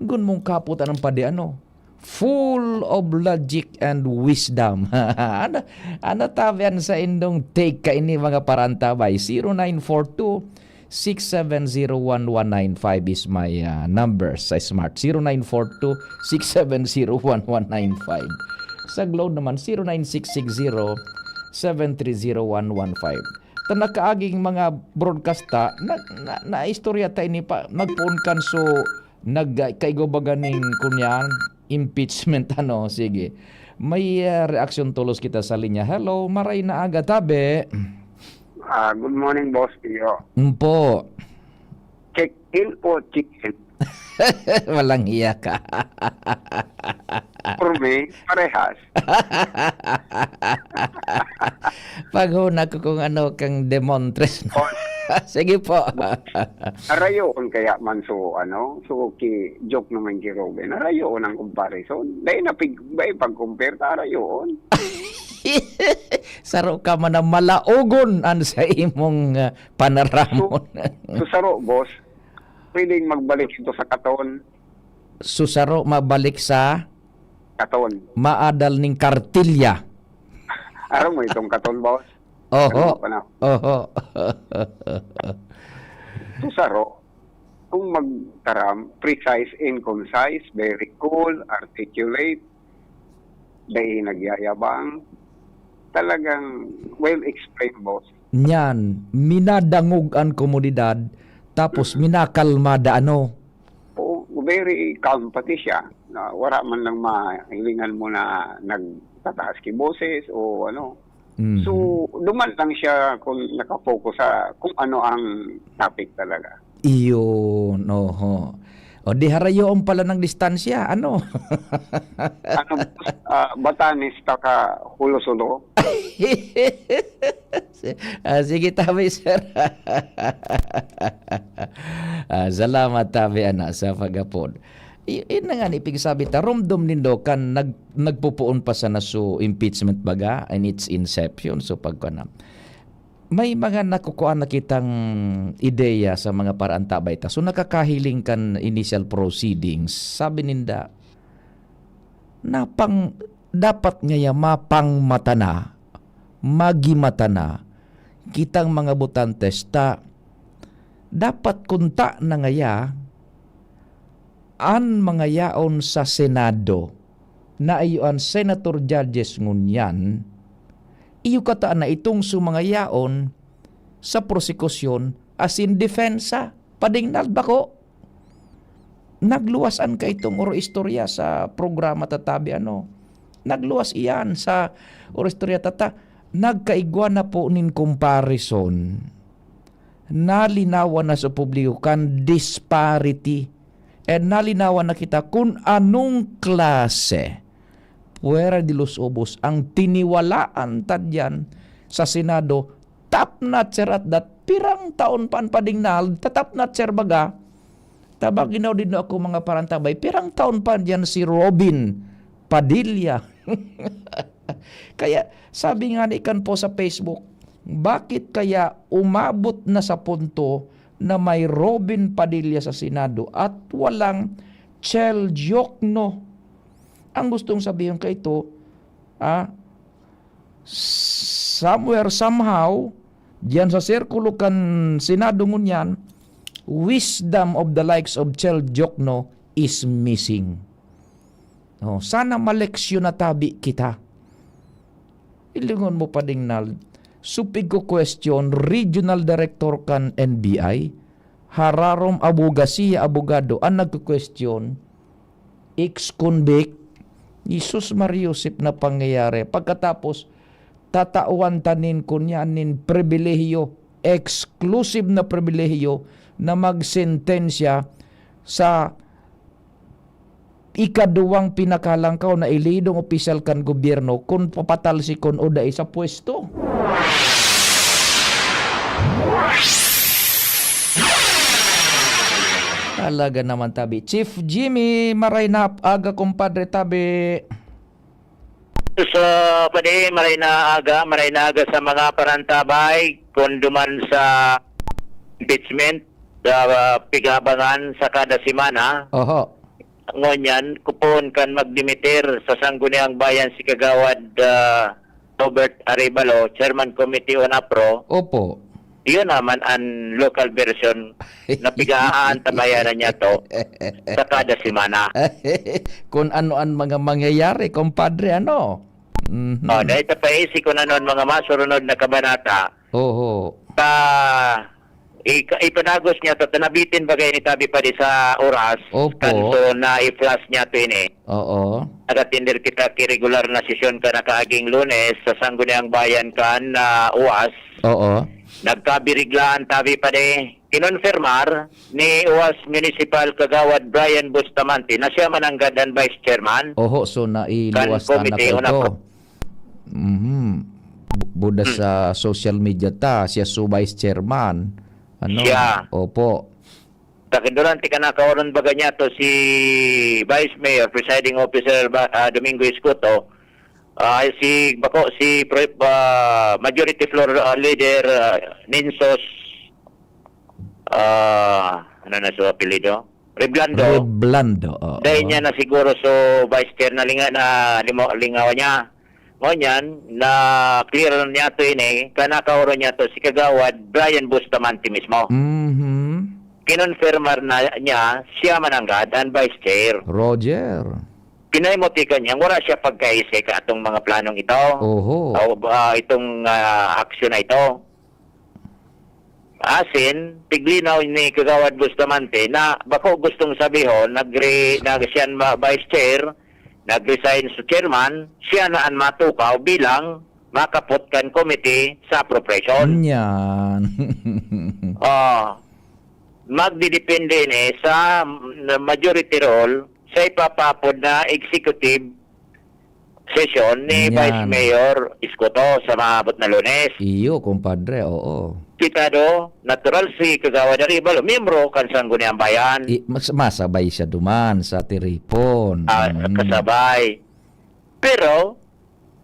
Gun mong kaputan ang padi ano? Full of logic and wisdom. Ano, ano tabi an saindong take kaini, mga parantabay? Zero nine four two, six seven zero one one nine five is my, ah, number sa Smart. Zero nine four two, six seven zero one one nine five. Sa Globe naman, zero nine six six zero, seven three zero one one five. Ta nakaaging mga broadcast ta, na, na, naistorya ta ini pa, nagpoon kan so, nag-, kaigwa ba ganing, kunyan, impeachment, ano, sige. May, ah, reaksyon tolos kita sa linya. Hello, maray na aga, tabi. Ah, good morning, Boss Pio. Mpo. Chicken po, chicken. Walang hiya ka. For me, parehas. Paghuna ko kung ano kang demontres, no? Oh. Sige po. Arayoon kaya man so, ano, so ki-, joke naman ki Robin. Arayoon ang comparison. Dahil na pig-, dahil pag-compare ta, arayoon. Saro ka man na malaogon an sa imong, ah, panaramon. So, so saro, boss, pwedeng magbalik ito sa katon. So, saro mabalik sa Katon. Maadal ning kartilya. Aram mo itong katon, boss? Oho. Aram mo pa na? Oho. So, saro, kung magtaram, precise and concise, very cool, articulate, dai nagyayabang, talagang well explained, boss. Nyan, minadangog an komunidad, tapos minakalmada, ano? Oo, very calm pati siya. Na wala man lang mahilingan mo na nagtataas ki boses o ano. Mhm. So, duman lang siya kung nakapokus sa kung ano ang topic talaga. Iyon, oho. O di harayoon pala ng distansya, ano? Ano, ah, Batanes, taka Hulo-sulo? Ah, sige, tabi, sir. Ah, salamat, tabi, ana, sa pag-apod. I-, yun na nga, ni pigsabi ta, rumdom nindo kan nag-, nagpupuon pa sana so impeachment baga in its inception. So, pagkana, may mga nakukuha na kitang ideya sa mga paraantabay ta. So, nakakahiling kan initial proceedings. Sabi ninda, napang-, dapat ngaya mapangmata na, magimata na kitang mga botantes ta dapat kunta na ngaya an mga yaon sa Senado na iyo an senator judges ngunyan, iyo kata na itong so mga yaon sa prosekusyon asin depensa. Padingnal bako. Nagluwas an kaitong oro istorya sa programa tatabi, ano. Nagluwas iyan sa oro istorya tata. Nagkaigwa na po nin comparison. Nalinawan na sa publiko kan disparity. And nalinawan na kita kun anong klase, fuera de los obos, ang tiniwalaan ta diyan sa Senado, top notcher at that, pirang taon pa an padingnal, ta top notcher baga, Tabang ginaw din ako, mga parantabay, pirang taon pa diyan si Robin Padilla. Kaya, sabi nga ni kan po sa Facebook, bakit kaya umabot na sa punto na may Robin Padilla sa Senado at walang Chel Diokno? Ang gustong sabihin ka ito, ah, somewhere, somehow, diyan sa sirkulo kan Senado ngunyan, wisdom of the likes of Chel Diokno is missing. Oh, sana maleksyon na tabi kita. Ilingon mo pa ding nal, supig ko question, regional director kan N B I, hararom abogasiya, abogado, ang nagko-question, ex-convict, Jesus Maria Josep na pangyayari. Pagkatapos, tatawan ta nin kunyan nin pribilehiyo, exclusive na pribilehiyo na magsentensya sa ikaduwang pinakalangkaw na elidong opisyal kan gobyerno kun papatalsikon o dai sa pwesto. Talaga naman, tabi. Chief Jimmy, maray na aga, kumpadre, tabi. So, pwede, maray na aga, maray na aga sa mga parantabay, kung duman sa impeachment, sa uh, pigabangan sa kada semana. Oho. Ngunyan, kupoon kan magdimitir sa Sangguniang Bayan si Kagawad ah, Robert Arevalo, Chairman Committee on APRO. Opo. Yun naman ang local version na pigaantabayanan niya to sa kada semana. Kung ano ang mga mangyayari, kumpadre, ano? Mhm. Oh, dahil sa paisi kung ano ang mga masurunod na kabanata, Oho. ta ika- ipanagos niya to, tanabitin bagay ni tabi pa di sa oras, Opo. Kanto na i-flash niya to ini. Oo. Nagatinder kita ki regular na sesyon ka nakaaging Lunes sa Sangguniang Bayan kan na uwas. Oo. Nagkabiriglaan tabi pa di. Kinonfirmar ni uwas Municipal Kagawad Brian Bustamante na siya mananggad an Vice Chairman. Oho, so nailuwas Kan na komite, kayo una to. pa. Mhm. Bu- Buda sa social media ta, siya su vice chairman. Ano? Siya. Opo. Sa durante ka nakaoron baga niya to si Vice Mayor, Presiding Officer ba, ah, Domingo Escoto, ah, si bako si Pre- ah, Majority Floor ah, Leader ah, Ninsos ah, ano na su apelyido? Reblando. Reblando. Oo. Dahil niya na siguro so Vice Chair na linga na limo, lingaw niya. Ngunyan, na clear niya to ini, kanakaoro niya to si Kagawad Brian Bustamante mismo. Mhm. Kinonfirmar na niya siya mananggad ang Vice Chair. Roger. Kinaimuti ka niya, wala siya pagkaisi ka atong mga planong ito. Oho. O ah, itong ah, aksyon na ito. Asin, tiglinaw ni Kagawad Bustamante na bako gustong sabihon, nagre, nag, siya ang ma- vice chair, nag-resign sa chairman, siya na ang matukaw bilang makapot kan committee sa appropriation. Yan. Oh, magdidepende ni sa majority rule sa ipapapod na executive session ni Yan. Vice Mayor Escoto sa maabot na Lunes. Iyo, kumpadre, oo. Kita do, natural si Kagawad Arevalo, miyembro kan Sangguniang Bayan. I, mas, masabay siya duman sa tiripon. Ah, Mm. kasabay. Pero,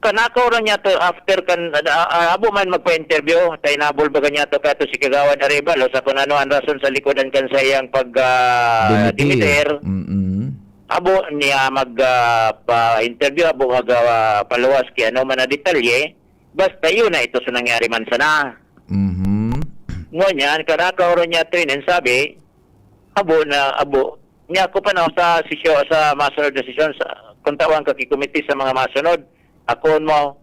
kanakaw ra niya to after kan, ah, ah, abo man magpa-interview, tainabol baga niya to kato si Kagawad Arevalo sa kung ano ang rason sa likodan kan sa iyang pag ah, Dimitir. dimitir. Mm-mm. Abo niya mag ah, pa-interview, abo mag ah, paluwas ki ano man na detalye. Basta yun na ito sa nangyari man sana. Mhm. Ngunyan, kanakaw ra niya to yun, sabi, abo na, abo. Niya ako pa na sa sisyo, sa masunod na sesyon, sa, kung tawag ka ki committee sa mga masunod, ako mo,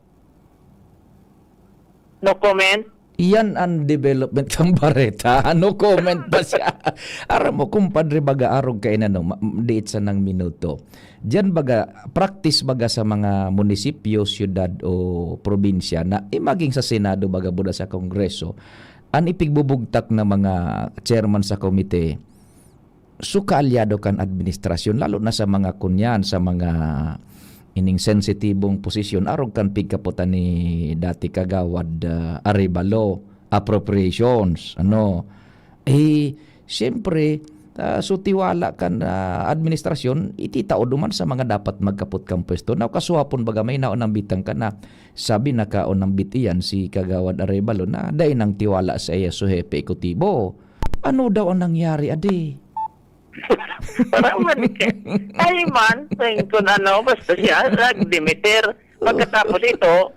no comment. Iyan ang development kan bareta. No comment pa siya. Aram mo, kumpadre, baga arog ka inano, ma- diit sa nang minuto. Diyan baga, practice baga sa mga munisipyo, syudad o probinsya na imaging sa Senado baga buda sa Kongreso, an ipigbubugtak na mga chairman sa komite, so kaalyado kan administrasyon, lalo na sa mga kunyan, sa mga ining sensitibong posisyon, arog kan pigkaputan ni dati Kagawad ah, Arevalo, appropriations, ano. Eh, siyempre, ah, so tiwala kan ah, administrasyon, ititao duman sa mga dapat magkapot kan pwesto. Now, kasuhapon baga may naon ang bitang ka na, sabi na kaon ng bit iyan si Kagawad Arevalo na dai nang tiwala sa iya so hepe ekotibo. Ano daw ang nangyari, adi? Parang manikit. Ay man, kung ano, basta siya, nag-dimitir. Pagkatapos ito,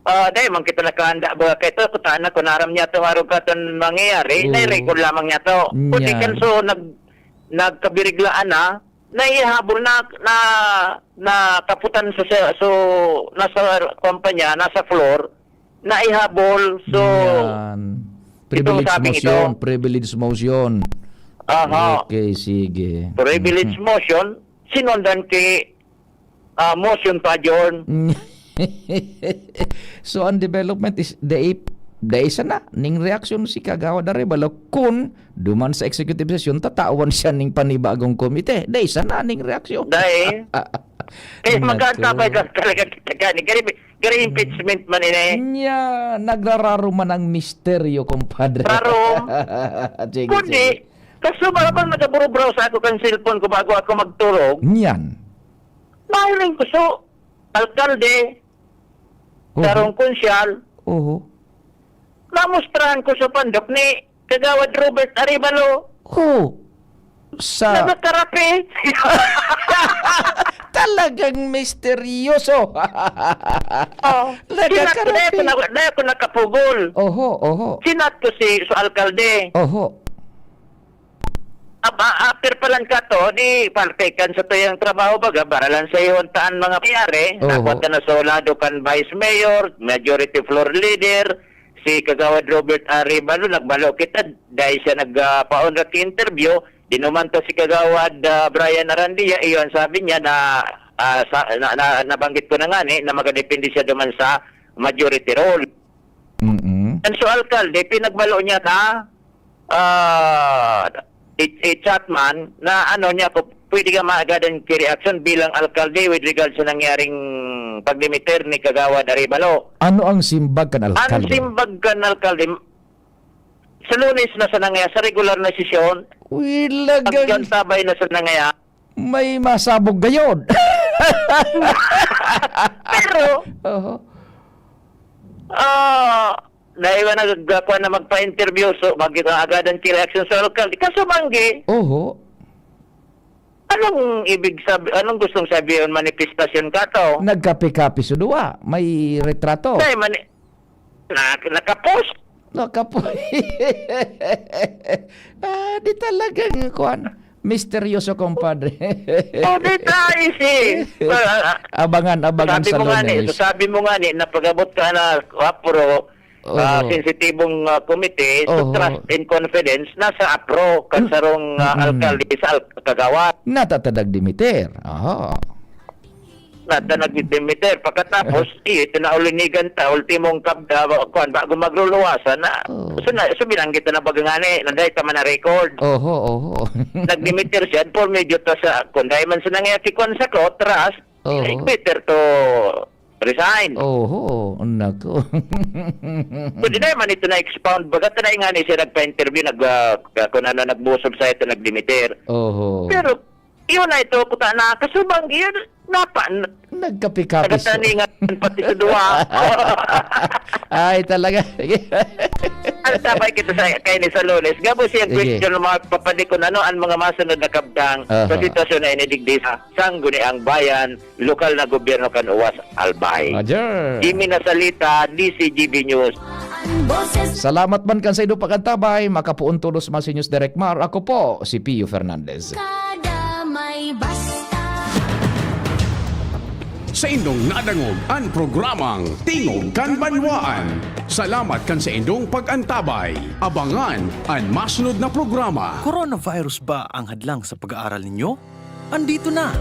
Ah, dai man kita nakahanda, baga kay to, kutana, kung aram niya to, arog ka ton mangyayari, Oo. nai-record lamang niya to. Kundi Nyan. kan so, nag-, nagkabiriglaan na, naihabol na, na, nakaputan sa, sa, so, nasa kuwan pa niya, nasa floor, naihabol. So, Yan. itong Privilege sabing motion, ito. privilege motion. Aha. Okay, sige. Privilege Mhm. motion, sinundan kay, ah, motion pa, John. So, ang development is, dai, dai sana ning reaksyon si Kagawad Arevalo kun duman sa executive session, tatawan siya ning panibagong komite. Dai sana ning reaksyon. Dai. Eh, Nako. magkaantabay ka talaga kita gani. Gani, gani Mm. impeachment man ini. Nya, nagrararo man ang misteryo, compadre. Rarom. Sige, Kundi, sige. kaso ba, habang nagaburubraw sa ako kan cellphone ko bago ako magturog, Nyan. mahiling ko so, alkalde, Oho. sarong konsyal, Oho. namustrahan ko sa pandok ni Kagawad Robert Arevalo. Oh. Sa Nagkakarape. Talagang misteryoso. Oh. Nagkakarape. Sinat ko, dahil ako na-, dahil ako nakapugol. Oho, oho. Sinat ko si, sa alkalde. Oho. Aba, after pa lang ka to, di parte kan sa tuyang trabaho, baga, baralan sa iyo ang taan mga piyare. Oho. Nakuha ka na sa lado kan vice mayor, majority floor leader, si Kagawad Robert Arevalo, nagbalo kita, dahil siya nag, ah, paon ra ki interview, dinuman ta si Kagawad, ah, Brian Arandia, iyo ang sabi niya na, ah, sa, na, na, nabanggit ko na nga ni, na magadepende siya duman sa majority rule. Mm-mm. Ang so alkalde, pinagbalo niya na, ah, i-, i-chat man na ano niya, kung pwede ka maagadan ki reaction bilang alkalde with regard sa nangyaring pagdimiter ni Kagawad Arevalo. Ano ang simbag kan Ang alkalde? simbag kan alkalde, sa Lunes na sa nangya, sa regular na sesyon, Uy, lagang agyan tabay na sa nangya. May masabog gayod. Pero, Oho. ah, dahil nga nagkakuha na magpa-interview, so, bakit ang agadan ki reaction sa alkalde? Kaso, Manggi, Oho. anong ibig sabi-, anong gustong sabihin manifestasyon ka to? Nagkape-kape sa duwa. May retrato. Dahil mani-, na-, nakapost. Nakapost. Ah, di talagang, kuwan, misteryoso, compadre. Oh, di tayo si, ah, Abangan, abangan sabi sa mo nga ni, Lunes. sabi mo nga ni, na pag-abot ka na, ah, pro, ah, Oo. sensitibong, ah, komite, so Oho. trust and confidence, nasa apro, kan Mm, sarong, ah, mm, mm. alkalde sa al-, kagawad. Natatanag dimiter. Aha. Nata nagdidimiter. Pagkatapos, iyo, ito na ulinigan ta, ultimong kab-, ah, kuwan, bago magluluwasan na. Oh. So, na, so, binanggit na baga nga ni, nanday ta man na record. Oho, oho. Nagdimiter siya, por medyo ta sa, kung dahil man sa nangyayari kuwan sa ko, trust, Oho. it's better to resign. Oho, nako. So, di na man ito na-expound. Baga ta na nga ni siya nagpa-interview, nag, ah, kung ano, nagbusob sa ito, nagdimiter. Oho. Pero, Iyo na ito, puta na, kasubang, iyo, napa-, n-, Nagkape-kape so. nagataningan pati sa duwa. Ay, talaga. Sige. Ang sabay kita sa, kay ni sa Lunes. Gabo siyang Sige. question ng mga papadi kung ano ang mga masunod na kabtang sa Aha. sitwasyon na inidigdi sa Sangguniang Bayan, lokal na gobyerno kan Uwas, Albay. Roger. Jimmy Nasalita, D C G B News. Salamat man kan saindo pakantabay. Makapoon tolos, Masinyos Direk Mar. Ako po si Pio Fernandez. Kada may basta. Saindong nadangog an programang Tingog kan Banwaan. Salamat kan saindong pag-antabay. Abangan an masunod na programa. Coronavirus ba ang hadlang sa pag-aaral ninyo? Andito na!